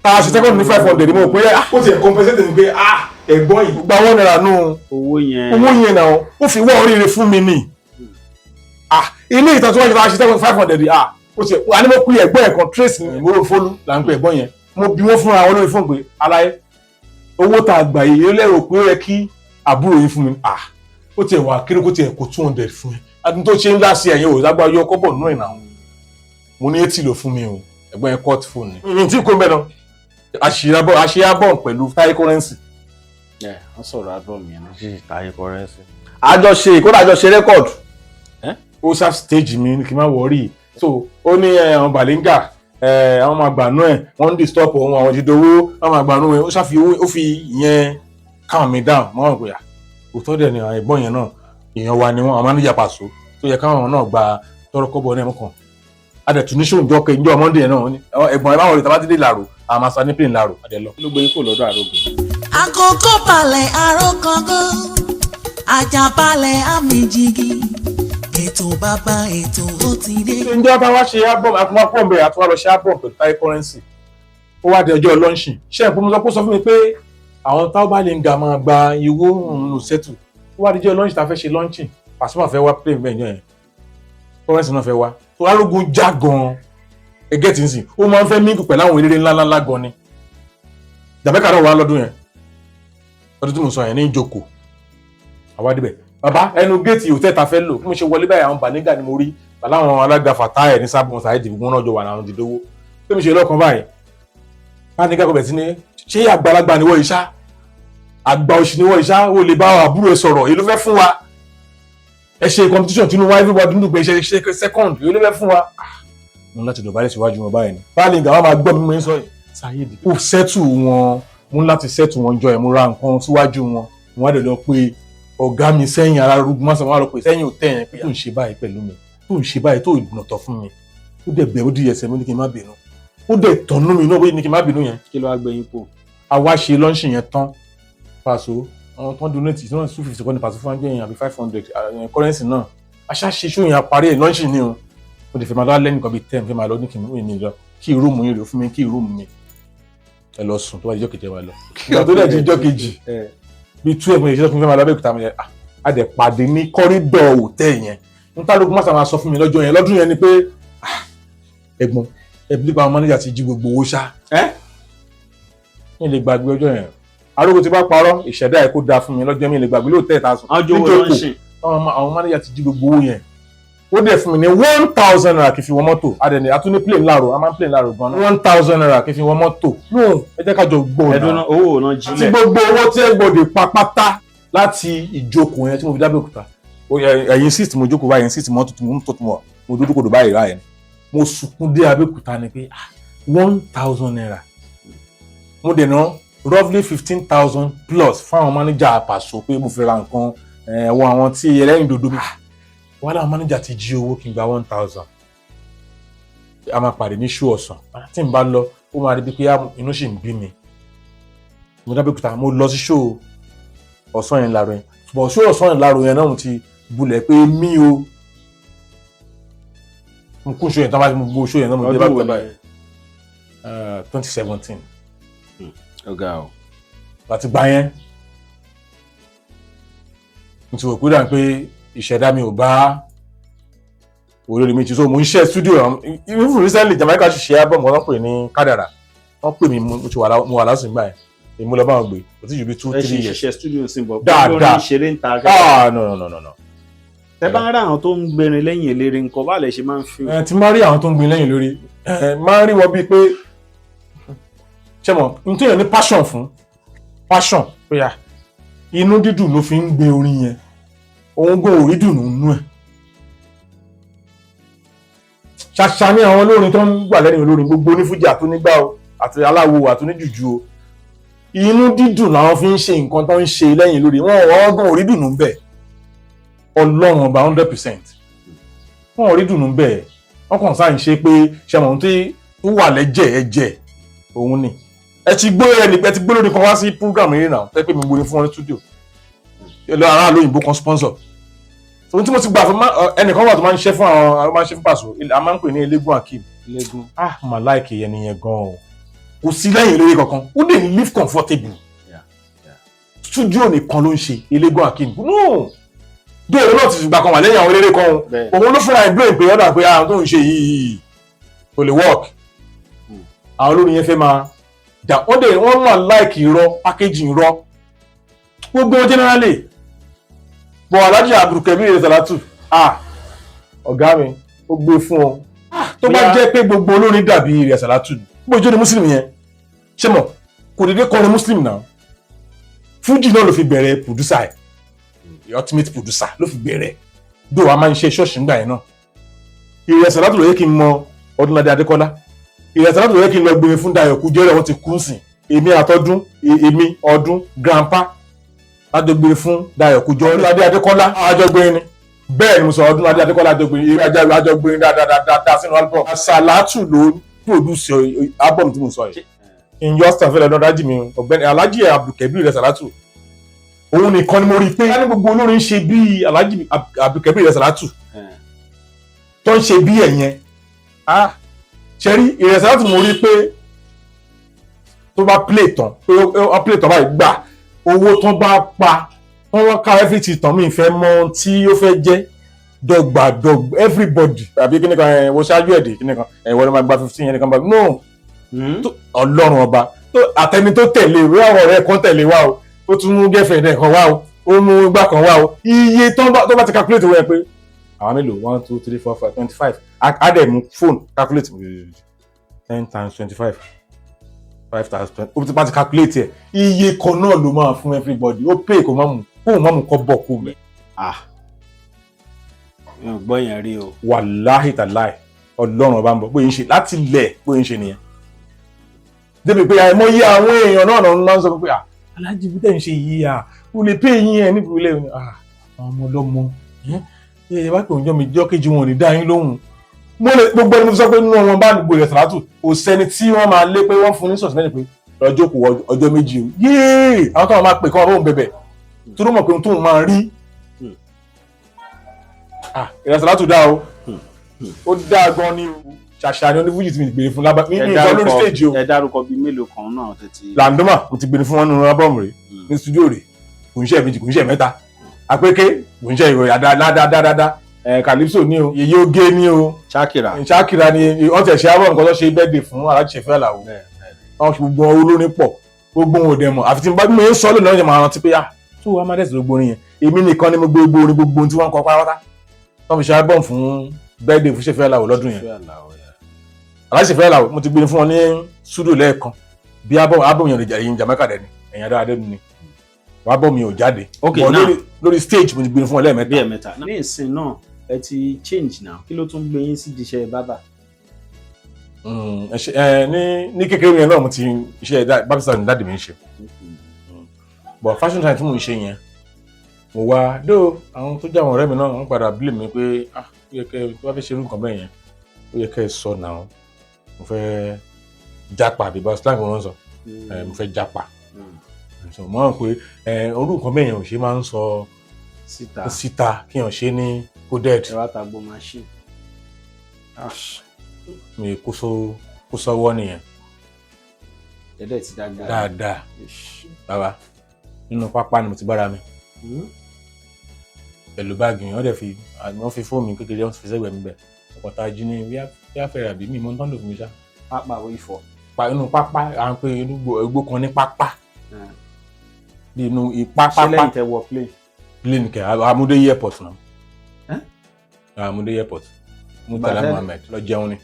tá a ṣe second ní 500, mo rò pé ó ti ẹ̀ compensate ni pé ah. Ẹ̀gbọ́n yìí gba ₦1 nù.
Owó yẹn.
Owó yẹn náà ó fi wá oríire fún mi ni. Ah, ilé ìtàn tí wọ́n ṣe máa ṣe 7,500. Ah, ó ṣe wà ní mo pè ẹ̀gbọ́n ẹ̀ kan, Trace ìmúrò fólú là ń pè ẹ̀gbọ́n yẹn. Mo bí wọ́n fúnra wọn lórí fóònù pé, aláyé, owó tá a gbà yìí, lérò pé ó yẹ kí àbúrò yín fún mi. Ah, ó tiẹ̀ wà kéré, kó tiẹ̀ kó 200 fún mi. Adùn tó ṣe ń lá sí ẹ̀yìn ò lágbá yọ kọ́bọ̀ nínú ìnà. Mo ní 80 ló fún mi o. Ẹ̀gbọ́n yẹn cut phone ni mi tí kò mẹ́nà àṣeyábọ̀ pẹ̀lú Táyé Currency.
Ẹ wọ́n sọ̀rọ̀ album yẹn náà.
Jí Táyé Currency. Àjọṣe kódà, àjọṣe record.
Ó sá stage mi ní kí n má worry. So ó ní àwọn Balinga, àwọn máa gbànú ẹ, wọ́n ń disturb òun, àwọn jídowó, wọ́n máa gbànú ẹ. Ó ṣàfi owó, ó fi ìyẹn calm me down. Mọ́ wọn pé à, òótọ́ dẹ̀ ni àwọn ẹ̀gbọ́n yẹn náà, èèyàn wa ni wọ́n, àwọn manager Paso tó yẹ káwọn náà gba tọrọ kọ́bọ̀ náà mọ́kàn. Adẹ̀tún ní sóun jọ ìjọ Monday yẹn náà. Ó ní ẹ̀gbọ́n ẹ báwọn olè tàbá ti dé làrò, àwọn máa sa ní plane làrò adẹ lọ.
Ló gbé yín kò lọ́dọ̀ àrògùn.
Àkókò balẹ̀ àròkọ́gọ́, àjàbalẹ̀ àmì jìgì, ètò bàbá ètò, ó ti dé.
Ǹjẹ́ bá wá ṣe album, àtúwá pọ̀ mbẹ́, àtúwá lọ ṣe album pẹ̀lú Táyé Currency. Ó wá di ọjọ́ launching, ṣé ẹ̀ pé mo sọ pé ó sọ fún mi pé àwọn táwọn bá lè ń ga máa gba ìwó òun lò settle. Ó wá di ọjọ́ launching tá a fẹ́ ṣe launching, Pasuma fẹ́ wá play bẹ́ẹ̀ yẹn, Currency náà fẹ́ wá tó arógun já gan-an. Ẹgẹ́ tí ń sìn, ó máa ń fẹ́ mingle pẹ̀lú àwọn eléré ńláńlá gan ni. Jamaica náà wà lọ́dún yẹn, ọdún tí mo sọ yẹn ní ìjókòó. Àwa débẹ̀, bàbá, ẹnu géètì hòtẹ́ẹ̀ ta fẹ́ lò, bí mo ṣe wọlé báyìí, àwọn Bànígà ni mo rí pẹ̀lú àwọn alága Fatai ní sábọ̀n Saheed, gbogbo náà jọ wà láwọn dídówó. Bí mo ṣe lọ́kàn báyìí, Bànígà kò bẹ̀ sí ní ṣé àgbàlagbà ni wọ́n yìí ṣá, àgbà òṣì ni wọ́n yìí ṣá, ó lè bá àbúrò ẹ sọ̀rọ̀, èyí ló fẹ́ fún wa. Ẹ ṣe competition tinú wa, everybody nínú pé ṣe ṣe second, èyí ló fẹ́ fún wa. Mo ní láti dọ̀bálẹ̀ síwájú wọn báyìí ni. Bànígà wọn máa gbọ́ mi, mo ń sọ yìí, Saheed kò settle wọn. Mo ní láti settle wọn jọ ẹ̀, mo ra nǹkan síwájú wọn. Wọn á dẹ̀ lọ pé ọ̀gá mi sẹ́yìn ara rúgbọ́n mọ́sán, wọn á lọ pé sẹ́yìn òtẹ́ yẹn pé tó ń ṣe báyìí pẹ̀lú mi, tó ń ṣe báyìí, tó ìdùnnàtọ̀ fún mi. Ó dẹ̀ bẹ̀, ó di ẹsẹ̀ mi, ní kí n má bínú. Ó dẹ̀ tọ̀nú mi náà, bóyá ní kí n má bínú yẹn.
Kí ló wá gbé yín pò?
Àwa ṣe launching yẹn tán, Paso, àwọn tó ń donate tí wọ́n 250 kọ́ ní Paso fún wa yẹn àbí 500 Currency náà. Aṣá ṣe ṣó yẹn, parí ẹ̀, launching ni o. Mo dẹ̀ fẹ́ máa lọ lẹ́nu kan bíi 10, fẹ́ máa lọ ní kí n mú mi lọ kí room yín rè fún mi, kí room mi, ẹ lọ sùn, tó bá di jọ́ kejì ẹ máa lọ. Ìgbà tó dẹ̀ di jọ́ kejì bíi 12, mo lè ṣe fún mi, fẹ́ máa lọ Abẹ́òkúta mi yẹn. A dẹ̀ pàdé ní corridor hòtẹ́ẹ̀ yẹn. N tá lóògùn mọ́sá máa sọ fún mi lọ́jọ́ yẹn, lọ́dún yẹn, ni pé, ẹ̀gbọ́n, ẹbí nípa àwọn manager ti jí gbogbo owó ṣá.
Ẹ́.
Mi lè gbàgbé ọjọ́ yẹn. Arógo ti bá parọ́ ìṣẹ̀dá ẹ̀ kó da fún mi lọ́jọ́, mi lè gbàgbé lóòótẹ́ ìta sùn.
Àwọn jówó
Níjókòó,
launching.
àwọn manager ti jí gbogbo owó yẹn. Ó dẹ̀ fún mi ní ₦1,000 kí n fi wọ mọ́tò. Adẹ̀ni àtúní plane láàrò, a máa ń plane láàrò gan. ₦1,000 kí n fi wọ mọ́tò. No, ẹ jẹ́ ká jọ gbọ́.
Ẹ̀dùn náà, owó náà
àti
jílẹ̀.
Gbogbo owó tí ẹ gbọ́dọ̀ pa pátá láti ìjókòó yẹn tí mo fi dábẹ́ òkúta, ẹ̀yìn seat mo jókòó báyìí, seat mọ́tò tí mo ń tó tó mo dúdú kodò báyìí báyìí, mo sunkún dé Abẹ́òkúta ni pé, ah, ₦1,000. Mo dẹ̀ ná roughly 15,000 plus fún àwọn manager Paso pé mo fi ra nǹkan ẹ̀wọ̀n, àwọn tí ẹlẹ́rìn dòdò mi wọ́n láwọn manager ti jí owó kí n gba 1,000. A máa pàdé ní ṣú ọ̀sán tí n bá lọ, ó máa rí bí pé inú sì ń bí mi. Mo dábẹ́òkúta, mo lọ sí ṣó ọ̀sán yẹn láàárọ̀ yẹn, ṣùgbọ́n ṣó ọ̀sán yẹn láàárọ̀ yẹn náà, mo ti bulẹ̀ pé mí o, mo kún ṣó yẹn tán bá mo gbó ṣó yẹn náà, mo dé bá
Ọdún wo
tẹ́
ni?
Báyìí, 2017.
Ọ̀gá o.
Láti gbà yẹn, mo ti wò pé dà pé ìṣẹ̀dá mi ò bá olórí mi ti so. Mo ń ṣe studio. Even recently, Jamaica ṣe album wọn pè ní Kádàrà, wọ́n pè mí. Mo ti wà mo wà lásìkò gbà yẹn, èmi lọ bá wọn gbé, kò tí ju bí two
Ẹ ṣe
three years.
ṣiṣẹ́ studio sí bọ̀.
Dáadáa.
Lórí ṣeré ń ta.
Ah, no, no, no, no, no.
Tẹ bá ń rà àwọn tó ń gbẹrin lẹ́yìn eléré nǹkan, bá lè ṣe máa ń fi.
Ẹ tí máa rí àwọn tó ń gbin lẹ́yìn lórí, ẹ máa ń rí wọn bíi pé, ṣe mọ̀ n tó yàn ní passion fún, passion pé à inú dídùn ló fi ń gbé orin yẹn, òun gan ò rí dùnú nú ẹ̀. Ṣàṣà ní àwọn olórin tó ń gbà lẹ́yìn olórin, gbogbo onífújì àtúnígbà o, àti aláwo àtúníjùjú o, inú dídùn làwọn fi ń ṣe nǹkan tó ń ṣe lẹ́yìn lórí wọn. Ọ̀gán ò rí dùnú bẹ́ẹ̀, Ọlọ́run ọba, 100%, wọn ò rí dùnú bẹ́ẹ̀. Wọ́n kàn sáà ń ṣe pé, ṣe mọ̀ ohun tí ó wà lẹ́jẹ̀ ẹ̀jẹ̀ òun ni. Ẹ ti gbé ẹni, ẹ ti gbé lórí kan wá sí program yìí náà, tẹ́ pé mi gbóni fún wọn ní studio lọ, aráàlú òyìnbó kan sponsor. Ohun tí mo ti gbà fún ẹnìkan wà tó máa ń ṣe fún àwọn máa ń ṣe fún Paso, a máa ń pè ní Eléégún Akeem.
Lẹ́gùn.
Ah, mà like ẹni yẹn gan o. Kò sí lẹ́yìn eléré kankan, ó dẹ̀ live comfortable. Studio nìkan ló ń ṣe. Eléégún Akeem no bí òun náà ti fìgbà kan wà lẹ́yìn àwọn eléré kan. Òun ló fúnra ẹ̀ blame pé ọ̀dà pé àwọn tó ń ṣe yìí kò lè work. Àwọn olórin yẹn fẹ́ máa dà wọ́n dẹ̀, wọ́n máa like irọ́, packaging irọ́, gbogbo wọn generally. Bọ̀ Alhaji Abdulkabir Salatu, ah, ọ̀gá mi, ó gbé fún ọ. Tó bá jẹ́ pé gbogbo olórin dàbí rẹ̀ Salatu ni, bó jó ni Muslim yẹn ṣé mọ̀ kò dédé kọrin Muslim náà. Fuji náà ló fi bẹ̀rẹ̀ producer ẹ̀, the ultimate producer ló fi bẹ̀rẹ̀ dó. A máa ń ṣe ṣọ́ọ̀ṣì ńgbà yẹn náà. Ìrẹ̀ Salatu ló yẹ kí n mọ Ọdúnládé Adékọ́lá. Ìrẹ̀ Salatu ló yẹ kí n lọ gbé fún Dayọ̀ Kújẹ́rẹ́. Wọ́n ti kú sìn. Èmi àtọ́dún, èmi ọdún grandpa lájọgbé fún Dayọ̀ Kújẹ́rẹ́. Ọdúnládé Adékọ́lá àjọgbé ni. Bẹ́ẹ̀ ni mo sọ, Ọdúnládé Adékọ́lá àjọgbé, àjọgbé dáadáa sínú album. Salatu ló produce album tí mo sọ yìí. Ìyọ́sítà fẹ́lẹ́ lọ́dọ̀ dájì mi, ọ̀gbẹ́ni Alhaji Abdulkabir Salatu, òun nìkan ni mo rí i pé ní gbogbo olórin ṣe bí Alhaji Abdulkabir Salatu tó ń ṣe bí ẹ̀yẹn. Ah, ṣe rí ìrẹ̀ Salatu, mo rí i pé tó bá play tán, pé ó play tán báyìí, gbà owó tán bá pa wọ́n wọ́n ká everything tán, mi fẹ́ mọ ohun tí ó fẹ́ jẹ́ dọ́gba dọ́gba everybody àbí kíni kan ẹ̀ wọ́n ṣáájú ẹ̀dẹ̀ kíni kan ẹ̀ wọ́n ló máa gba 15 yẹn nìkan bá no. Ọlọ́run ọba tó àtẹni tó tẹ̀lé ìwé, àwọn ọ̀rẹ́ kan tẹ̀lé wa o, ó tún mú girlfriend ẹ̀ kan wá o, ó mú igbá kan wá o. Iye tó bá ti calculate wọ́n yẹn pé àwọn mélòó, one, two, three, four, five, 25, á dẹ̀ mú phone calculate 10 times 25, five thousand 20. Ó ti bá ti calculate ẹ̀, iye kan náà ló máa fún everybody. Ó pay kó má mú kó má mú kọ́ bọ̀ kó mẹ́.
Ah, mi ò gbọ́ yẹn rí o.
Wàláhì tàláì, Ọlọ́run ọba ń bọ̀, bóyá ń ṣe láti lẹ̀, bóyá ń ṣe nìyẹn, débi pé àìmọye àwọn èèyàn náà náà máa ń sọ pé, ah, alájí, bí tẹ̀ ń ṣe yìí, à ó lè pé yín ẹ níbi ilé. Ah, àwọn ọmọ ọlọ́mọ ẹ ẹ bá pè ń jọ mi jọ́ kejì, wọn ò ní dá yín lóhùn. Mo lè gbogbo ẹni mo sọ pé nínú wọn bá gbogbo rẹ̀ Sàlátù, kò sẹ́ni tí wọ́n máa lé pé wọ́n fún ní sọ̀tún mẹ́rin pé lọ́jọ́ kò ọjọ́ 2 o. Yéè, àwọn tó máa pè kọ́ wọn bóun bẹ̀bẹ̀ tó ló mọ̀ pé ohun tóun máa rí. Ah, ìrẹ̀ Sàlátù dá o, ó dáa gan ni o. Ṣàṣà ni onífújì tí mi gbèrè fún lábá mi ní ìsọ lórí stage o.
Ẹ dárúkọ bíi mélòó kan náà tètè.
Landoma, mo ti gbèrè fún wọn nínú album rẹ̀ ní studio rẹ̀. Kò ń ṣe méjì, kò ń ṣe mẹ́ta. Àpéké kò ń ṣe ìròyìn dáadáa. Ẹ Calypso ní o, Yèyé Oge ní o.
Shakira.
Shakira ni. Wọ́n tẹ̀ ṣe album kan tó ṣe birthday fún Alhaji Ṣẹ̀fẹ́ Àlàó. Wọ́n fi gbogbo olórin pọ̀, gbogbo wọn ò dẹ̀ mọ̀ àfi tí n bá mi ń sọ lónìí ọ̀jẹ̀ máa rántí pé, ah, tó wàá má dẹ̀sí gbogbo orin yẹn. Èmi nìkan ni mo gbé gbogbo orin, gbogbo ohun tí wọ́n kọ pátápátá wọ́n fi ṣe album fún birthday fún Ṣẹ̀fẹ́ Àlàó lọ́dún yẹn. Alhaji Ṣẹ̀fẹ́ Àlàó, mo ti gbé fún wọn ní studio lẹ́ẹ̀kan bí album yẹn lè jẹ́ ẹ̀yìn Jamaica dẹ̀ ni ẹ̀yìn adáradé ni album yẹn ò jáde.
Ok,
But
now.
Lórí stage mo ti gbé fún wọn lẹ́ẹ̀mẹ́ta.
Bí ẹ̀mẹ́ta ní ìsìn náà ẹ ti change now. Kí ló tún gbé yín sí iṣẹ́ bábà?
Ẹ ṣe ẹ ní kékeré yẹn náà mo ti iṣẹ́ baptist ní daddy mi ń ṣe, but fashion design tí mò ń ṣe yẹn, mo wá dó àwọn tó jẹ́ àwọn ọ̀rẹ́ mi náà, wọ́n padà blame mi pé, ah, ó yẹ kẹ́ ẹ tó bá fẹ́ ṣe irú nǹkan bẹ́ẹ̀ yẹn, ó yẹ kẹ́ ẹ sọ náà. Mo fẹ́ jápa àbí bá slang wọn sọ ẹ, mo fẹ́ jápa. So mo rò pé ẹ orú nǹkan bẹ́ẹ̀ yẹn ò ṣe máa ń sọ
síta.
Síta kí yàn ṣe ní coded.
Ẹ wá ta gbó machine.
Mi kó sọ́wọ́ nìyẹn.
Ẹ̀dẹ̀ ti dágbára.
Dáadáa bàbá, nínú pápá ni mo ti bára mi pẹ̀lú báàgì yẹn. Wọ́n dẹ̀ fi, wọ́n fi fóònù kékeré, wọ́n fi sẹ́gbẹ̀ẹ́ mi bẹ̀. Ọkọ̀ tá a jí ní bí a fẹ́rẹ̀ àbí mi mọ́ ń tán lò fún mi ṣá.
Pápá wo ifọ̀?
Pa inú pápá, à ń pè inú igbó kan ní pápá, bí inú ipá
Ṣé
pápá.
lẹ́yìn tẹ wọ plane?
Plane kẹ, Amude airport náà.
Eh?
Amude airport, Murtala
Bàtẹ́-
Muhammed lọ jẹun ni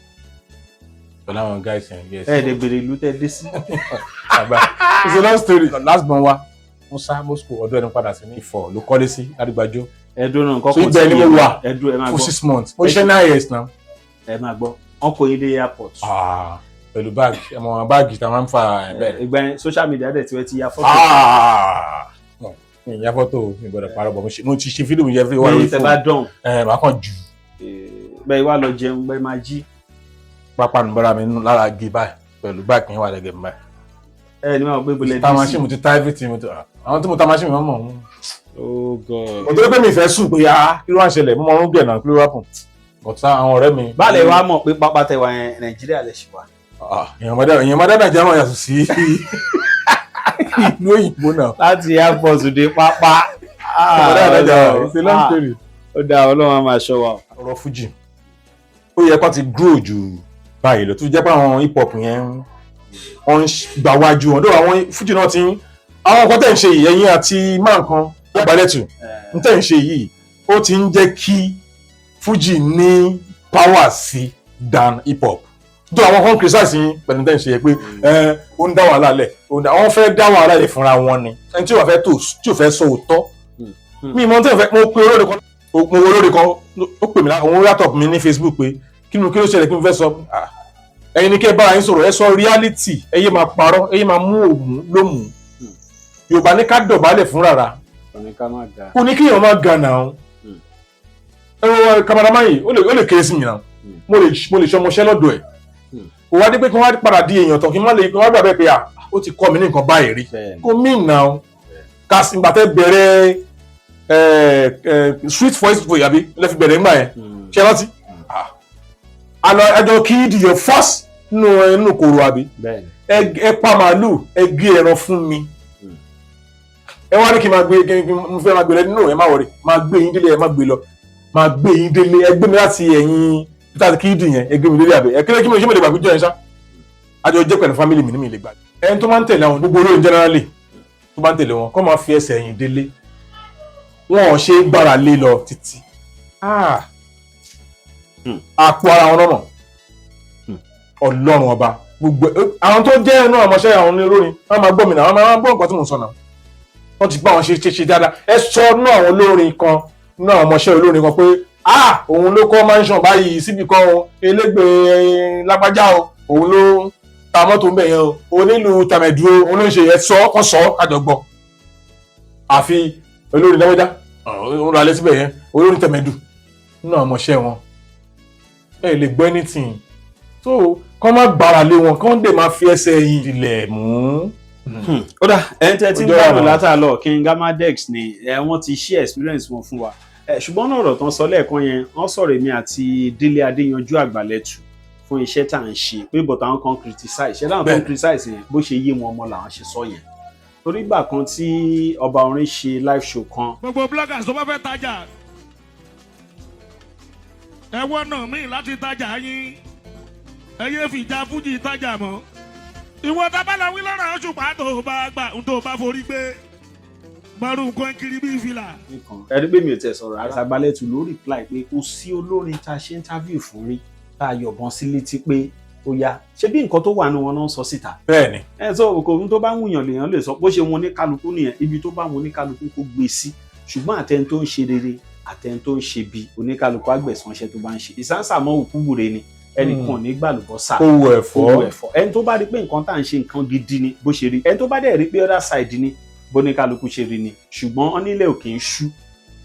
pẹ̀lú àwọn guys yẹn, yes.
Ẹ dẹ̀ bèrè ìlú tẹ dé sí.
Àgbà, it's a long story. Last born wa, Musa Moscow, ọdún ẹni padà sí ní Ifọ̀ ló kọ́lé sí Ládìgbàjọ.
Ẹdùn náà nǹkan
So
kò
ibẹ̀ ni mo wà
ẹdùn, ẹ máa
fún
gbọ́.
6 months. Mo ṣe 9 years now.
Ẹ máa gbọ́, wọn kò yín dé airport.
Ah, pẹ̀lú báàgì, ẹ mọ báàgì tá a máa ń fa ẹ̀ bẹ́ẹ̀.
Ìgbà yẹn social media dẹ̀ tí wọ́n ti ya fọ́tò.
Ah, no, mi ì ya fọ́tò, mi gbọ́dọ̀ parọ́ bọ̀. Mo ti ṣe fídíò mi yẹ fi wá lórí
Bẹ́ẹ̀ tẹ bá
fóònù.
dán.
Ẹ máa kàn jù.
Bẹ́ẹ̀ wá lọ jẹun, bẹ́ẹ̀ máa jí.
Pápá nu bára mi nínú lára gé báyìí pẹ̀lú báàgì yẹn wà lẹ́gẹ̀ẹ́ mi báyìí.
Ẹ ní máa gbé bolẹ̀
Ta
dé sí.
machine, mo ti ta everything, mo ti àwọn tí mo ta machine mi wọ́n mọ̀ wọ́n.
Oh God.
Mo tó pé mi fẹ́ sùn pé, ah, kí ló wá ń ṣẹlẹ̀? Mo mọ orún gẹ̀ náà, kí ló wá kùn ọ̀tá àwọn ọ̀rẹ́ mi.
Báàlẹ̀ wa mọ̀ pé pápá tẹ wà yẹn, Nàìjíríà lè ṣì wà.
Ah, èèyàn máa dára Nàìjíríà máa yàtọ̀ sí. Ìlú òyìnbó náà.
Láti airport dé pápá.
Ọ̀dà àdájà, it's a long story.
Ó dáa, Ọlọ́run á máa ṣọ́ wa.
Ọ̀rọ̀ Fuji, ó yẹ kó ti grow jù báyìí lọ, tó jẹ́ pé àwọn hip hop yẹn wọ́n ń gbà wájú wọn dóò. Àwọn Fuji náà ti ń àwọn nǹkan tẹ̀ ń ṣe yìí, ẹ̀yin àti máa nǹkan Àgbàlẹ̀tù ń tẹ̀ ń ṣe yìí, ó ti ń jẹ́ kí Fuji ní power sí than hip hop tó. Àwọn kan criticize yín pẹ̀lú tẹ̀ ń ṣe yẹ pé ẹ ó ń dá wàhálà lẹ̀, ó ń dá àwọn fẹ́ dá wàhálà lẹ̀ fúnra wọn ni. Ẹni tí ò fẹ́ tó, tí ò fẹ́ sọ òótọ́ mi mọ tẹ́ fẹ́. Mo pe olórí kan, mo wo olórí kan, ó pè mí lá òun laptop mi ní Facebook pé kí ni, kí ló ṣẹlẹ̀, kí n fẹ́ sọ. Ah, ẹ̀yin ni kí ẹ bára yín sọ̀rọ̀, ẹ sọ reality, ẹ yé máa parọ́, ẹ yé máa mú òmù lómù. Yorùbá ní ká dọ̀bálẹ̀ fún rárá.
Kò ní ká má ga.
Kò ní kéèyàn máa ga náà. Ẹ wọ cameraman yìí, ó lè kéré sí mi náà. Mo lè ṣọmọṣẹ́ lọ́dọ̀ ẹ̀. Kò wá dé pé kí wọ́n á padà di èèyàn tán, kí n má lè kí wọ́n á gbà bẹ́ẹ̀ pé à ó ti kọ́ mi ní nǹkan báyìí rí.
Bẹ́ẹ̀ni.
Kò mí náà ká ìgbà tẹ́ bẹ̀rẹ̀ ẹ ẹ street voice voice àbí lẹ́fi bẹ̀rẹ̀ ńgbà yẹn. Ṣé rántí àlọ́ ẹjọ́ kí di your first nínú kòrò àbí?
Bẹ́ẹ̀ni.
Ẹ pa màálù, ẹ gé ẹran fún mi, ẹ wá ní kí n máa gbé, kí n mo fẹ́ máa gbé lẹ nínú. Ẹ má wọlé, máa gbé yín délé, ẹ má gbé lọ, máa gbé yín délé. Ẹ gbé mi láti ẹ̀yìn peter kídì yẹn, ẹ gbé mi délé àbẹ ẹ kí mo ṣe, mo lè gbàgbé jọ yẹn ṣá. Àjọ jẹ́ pẹ̀lú family mi ní mi lè gbàgbé. Ẹni tó máa ń tẹ̀lé àwọn gbogbo olórin generally, tó bá ń tẹ̀lé wọn, kọ́ máa fi ẹsẹ̀ ẹ̀yìn délé, wọn ò ṣe é gbára lé lọ títí. Ah. Àpò ara wọn lọ́nà Ọlọ́run ọba gbogbo àwọn tó jẹ́ inú àmọ́ṣẹ́ àwọn olórin, wọ́n máa gbọ́ mi náà, wọ́n máa gbọ́ nǹkan tí mò ń sọ náà. Wọ́n ti bá wọn ṣe ṣe ṣe dáadáa. Ẹ sọ nú àwọn olórin kan, nú àwọn ọmọọṣẹ́ olórin kan pé ah, òun ló kọ́ mansion báyìí síbi kan o, elégbè lágbájá o, òun ló ta mọ́tò ń bẹ̀ yẹn o, onílù tàmẹ̀dù o, òun ló ń ṣe. Ẹ sọ kọ́ sọ kájọ gbọ́. Àfi olórin lágbájá, òun ra lé síbẹ̀ yẹn, olórin tàmẹ̀dù nínú àwọn ọmọọṣẹ́ wọn, ẹ lè gbọ́ anything. So kọ́ má gbára lé wọn, kọ́ dẹ̀ máa fi ẹsẹ̀ yìí ilẹ̀ mú.
Ó dà, ẹni tẹ́ tí ń
Ojú
gbàgbọ́
ọ̀rọ̀.
látàlọ́, King Amadex ni ẹ. Wọ́n ti share experience wọn fún wa ẹ, ṣùgbọ́n náà ọ̀rọ̀ tán sọ lẹ́ẹ̀kan yẹn, wọ́n sọ̀rọ̀ èmi àti Délé Adéyanjú Àgbàlẹ̀tù fún iṣẹ́ tá à ń ṣe pé but àwọn kan criticize ṣé láwọn kan criticize yẹn, bó ṣe yé wọn ọmọ làwọn ṣe sọ yẹn, torí ìgbà kan tí ọba orin ṣe live show kan.
Gbogbo bloggers tó bá fẹ́ tajà, ẹ wọ́nà míì láti tajà yín. Ẹ yé fìjà fújì tajà mọ́. Ìwọ tábàlà wí lọ́rọ̀ Òṣùpá, tó bá gbà ń tó bá forí gbé mọ́rù nǹkan kiri bíi fìlà.
Nìkan ẹni pé mi ò tẹ̀ sọ̀rọ̀ rárá. Àgbàlẹ̀tù ló reply pé kò sí olórin tá a ṣe interview fún rí tá a yọ̀bọ̀n sí létí pé ó yá ṣé bí nǹkan tó wà nínú wọn náà ń sọ síta.
Bẹ́ẹ̀ni.
Ẹ sọ kò tó bá wùyàn lèèyàn lè sọ bó ṣe wọn ní kálukú nìyẹn, ibi tó bá wọn ní kálukú kó gbé sí. Ṣùgbọ́n àtẹni tó ń ṣe rere, àtẹni tó ń ṣe bí, oníkálukú àgbẹ̀sán iṣẹ́ tó bá ń ṣe. Ìsánsàmọ́ òkú wúre ni ẹnìkan ò ní gbàlùbọ́sà
kó wo ẹ̀fọ́.
Kó wo ẹ̀fọ́. Ẹni tó bá rí pé nǹkan tá à ń ṣe nǹkan gidi ni bó ṣe rí, ẹni tó bá dẹ̀ rí pé other side ni bóníkálukú ṣe rí ni. Ṣùgbọ́n wọ́n nílẹ̀ òkè ń ṣú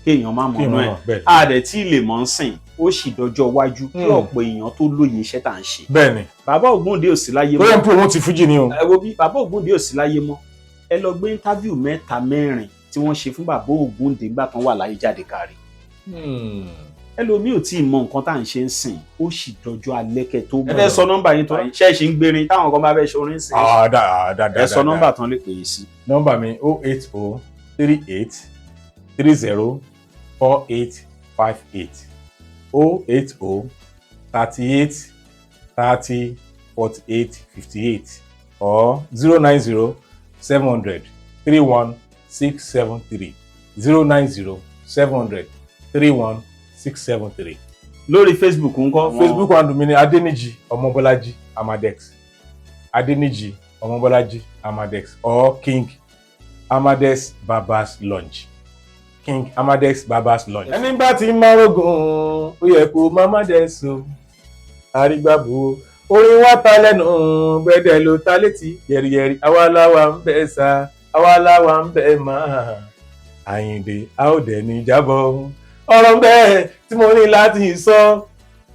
kéèyàn má mọ̀ ọ́nà ẹ̀.
Bẹ́ẹ̀ni.
A dẹ̀ tí ì lè mọ̀ ń sìn, ó sì dọjọ́ iwájú kí ọ̀pọ̀ èèyàn tó lóye iṣẹ́ tá à ń ṣe.
Bẹ́ẹ̀ni.
Bàbá Ògúndé ò sí láyé
Tó yẹ
mọ́.
ń promote Fuji ni o.
Ẹ wo bí bàbá Ògúndé ò sí láyé mọ́, ẹ lọ gbé interview mẹ́ta mẹ́rin tí wọ́n ṣe fún bàbá Ògúndé nígbà tán wà láyé jáde kárí. Ẹlòmíì ò tí ì mọ nǹkan tá à ń ṣe ń sìn, ó sì dọjọ́ alẹ́ kẹ́ tó mọ̀. Ẹ fẹ́ sọ nọ́mbà yín tó ṣe é ṣe ń gbérin táwọn kan bá fẹ́ ṣe orin sìn.
Ah, dáadáa dáadáa.
Ẹ sọ nọ́mbà tán lè pè é sí.
Nọ́mbà mi, 08038304858, 08038304858, or 09070031673, 09070031673.
Lórí Facebook ńkọ́?
Facebook handle mi ni Adeniji Ọmọbọ́lájí Amadex, Adeniji Ọmọbọ́lájí Amadex, or King Amadex Babas Lounge, King Amadex Babas Lounge. Ẹni bá ti márógùn, ó yẹ kó Mamadex o, àrígbàbò orin wa ta lẹ́nu gbẹ́dẹ̀ ló ta létí yẹ̀rìyẹ̀rì. Àwa láwa ń bẹ́ sá, àwa láwa ń bẹ́ máa Àyìndé, a ó dẹ̀ ní jábọ̀. Ọ̀rọ̀ ń bẹ tí mo ní láti sọ,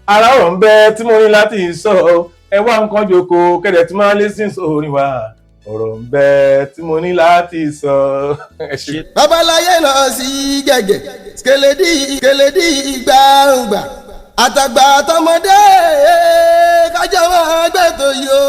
ara ọ̀rọ̀ ń bẹ tí mo ní láti sọ. Ẹ wá nǹkan jókòó kẹ̀dẹ̀ tí máa lé sí sórí wa. Ọ̀rọ̀ ń bẹ tí mo ní láti sọ. Ẹ ṣé.
Babaláyé lọ sí gẹ̀gẹ̀ skeledi skeledi gbàngbà àtàgbà àtọmọdé kájọ máa gbẹ̀tọ̀ yìí o.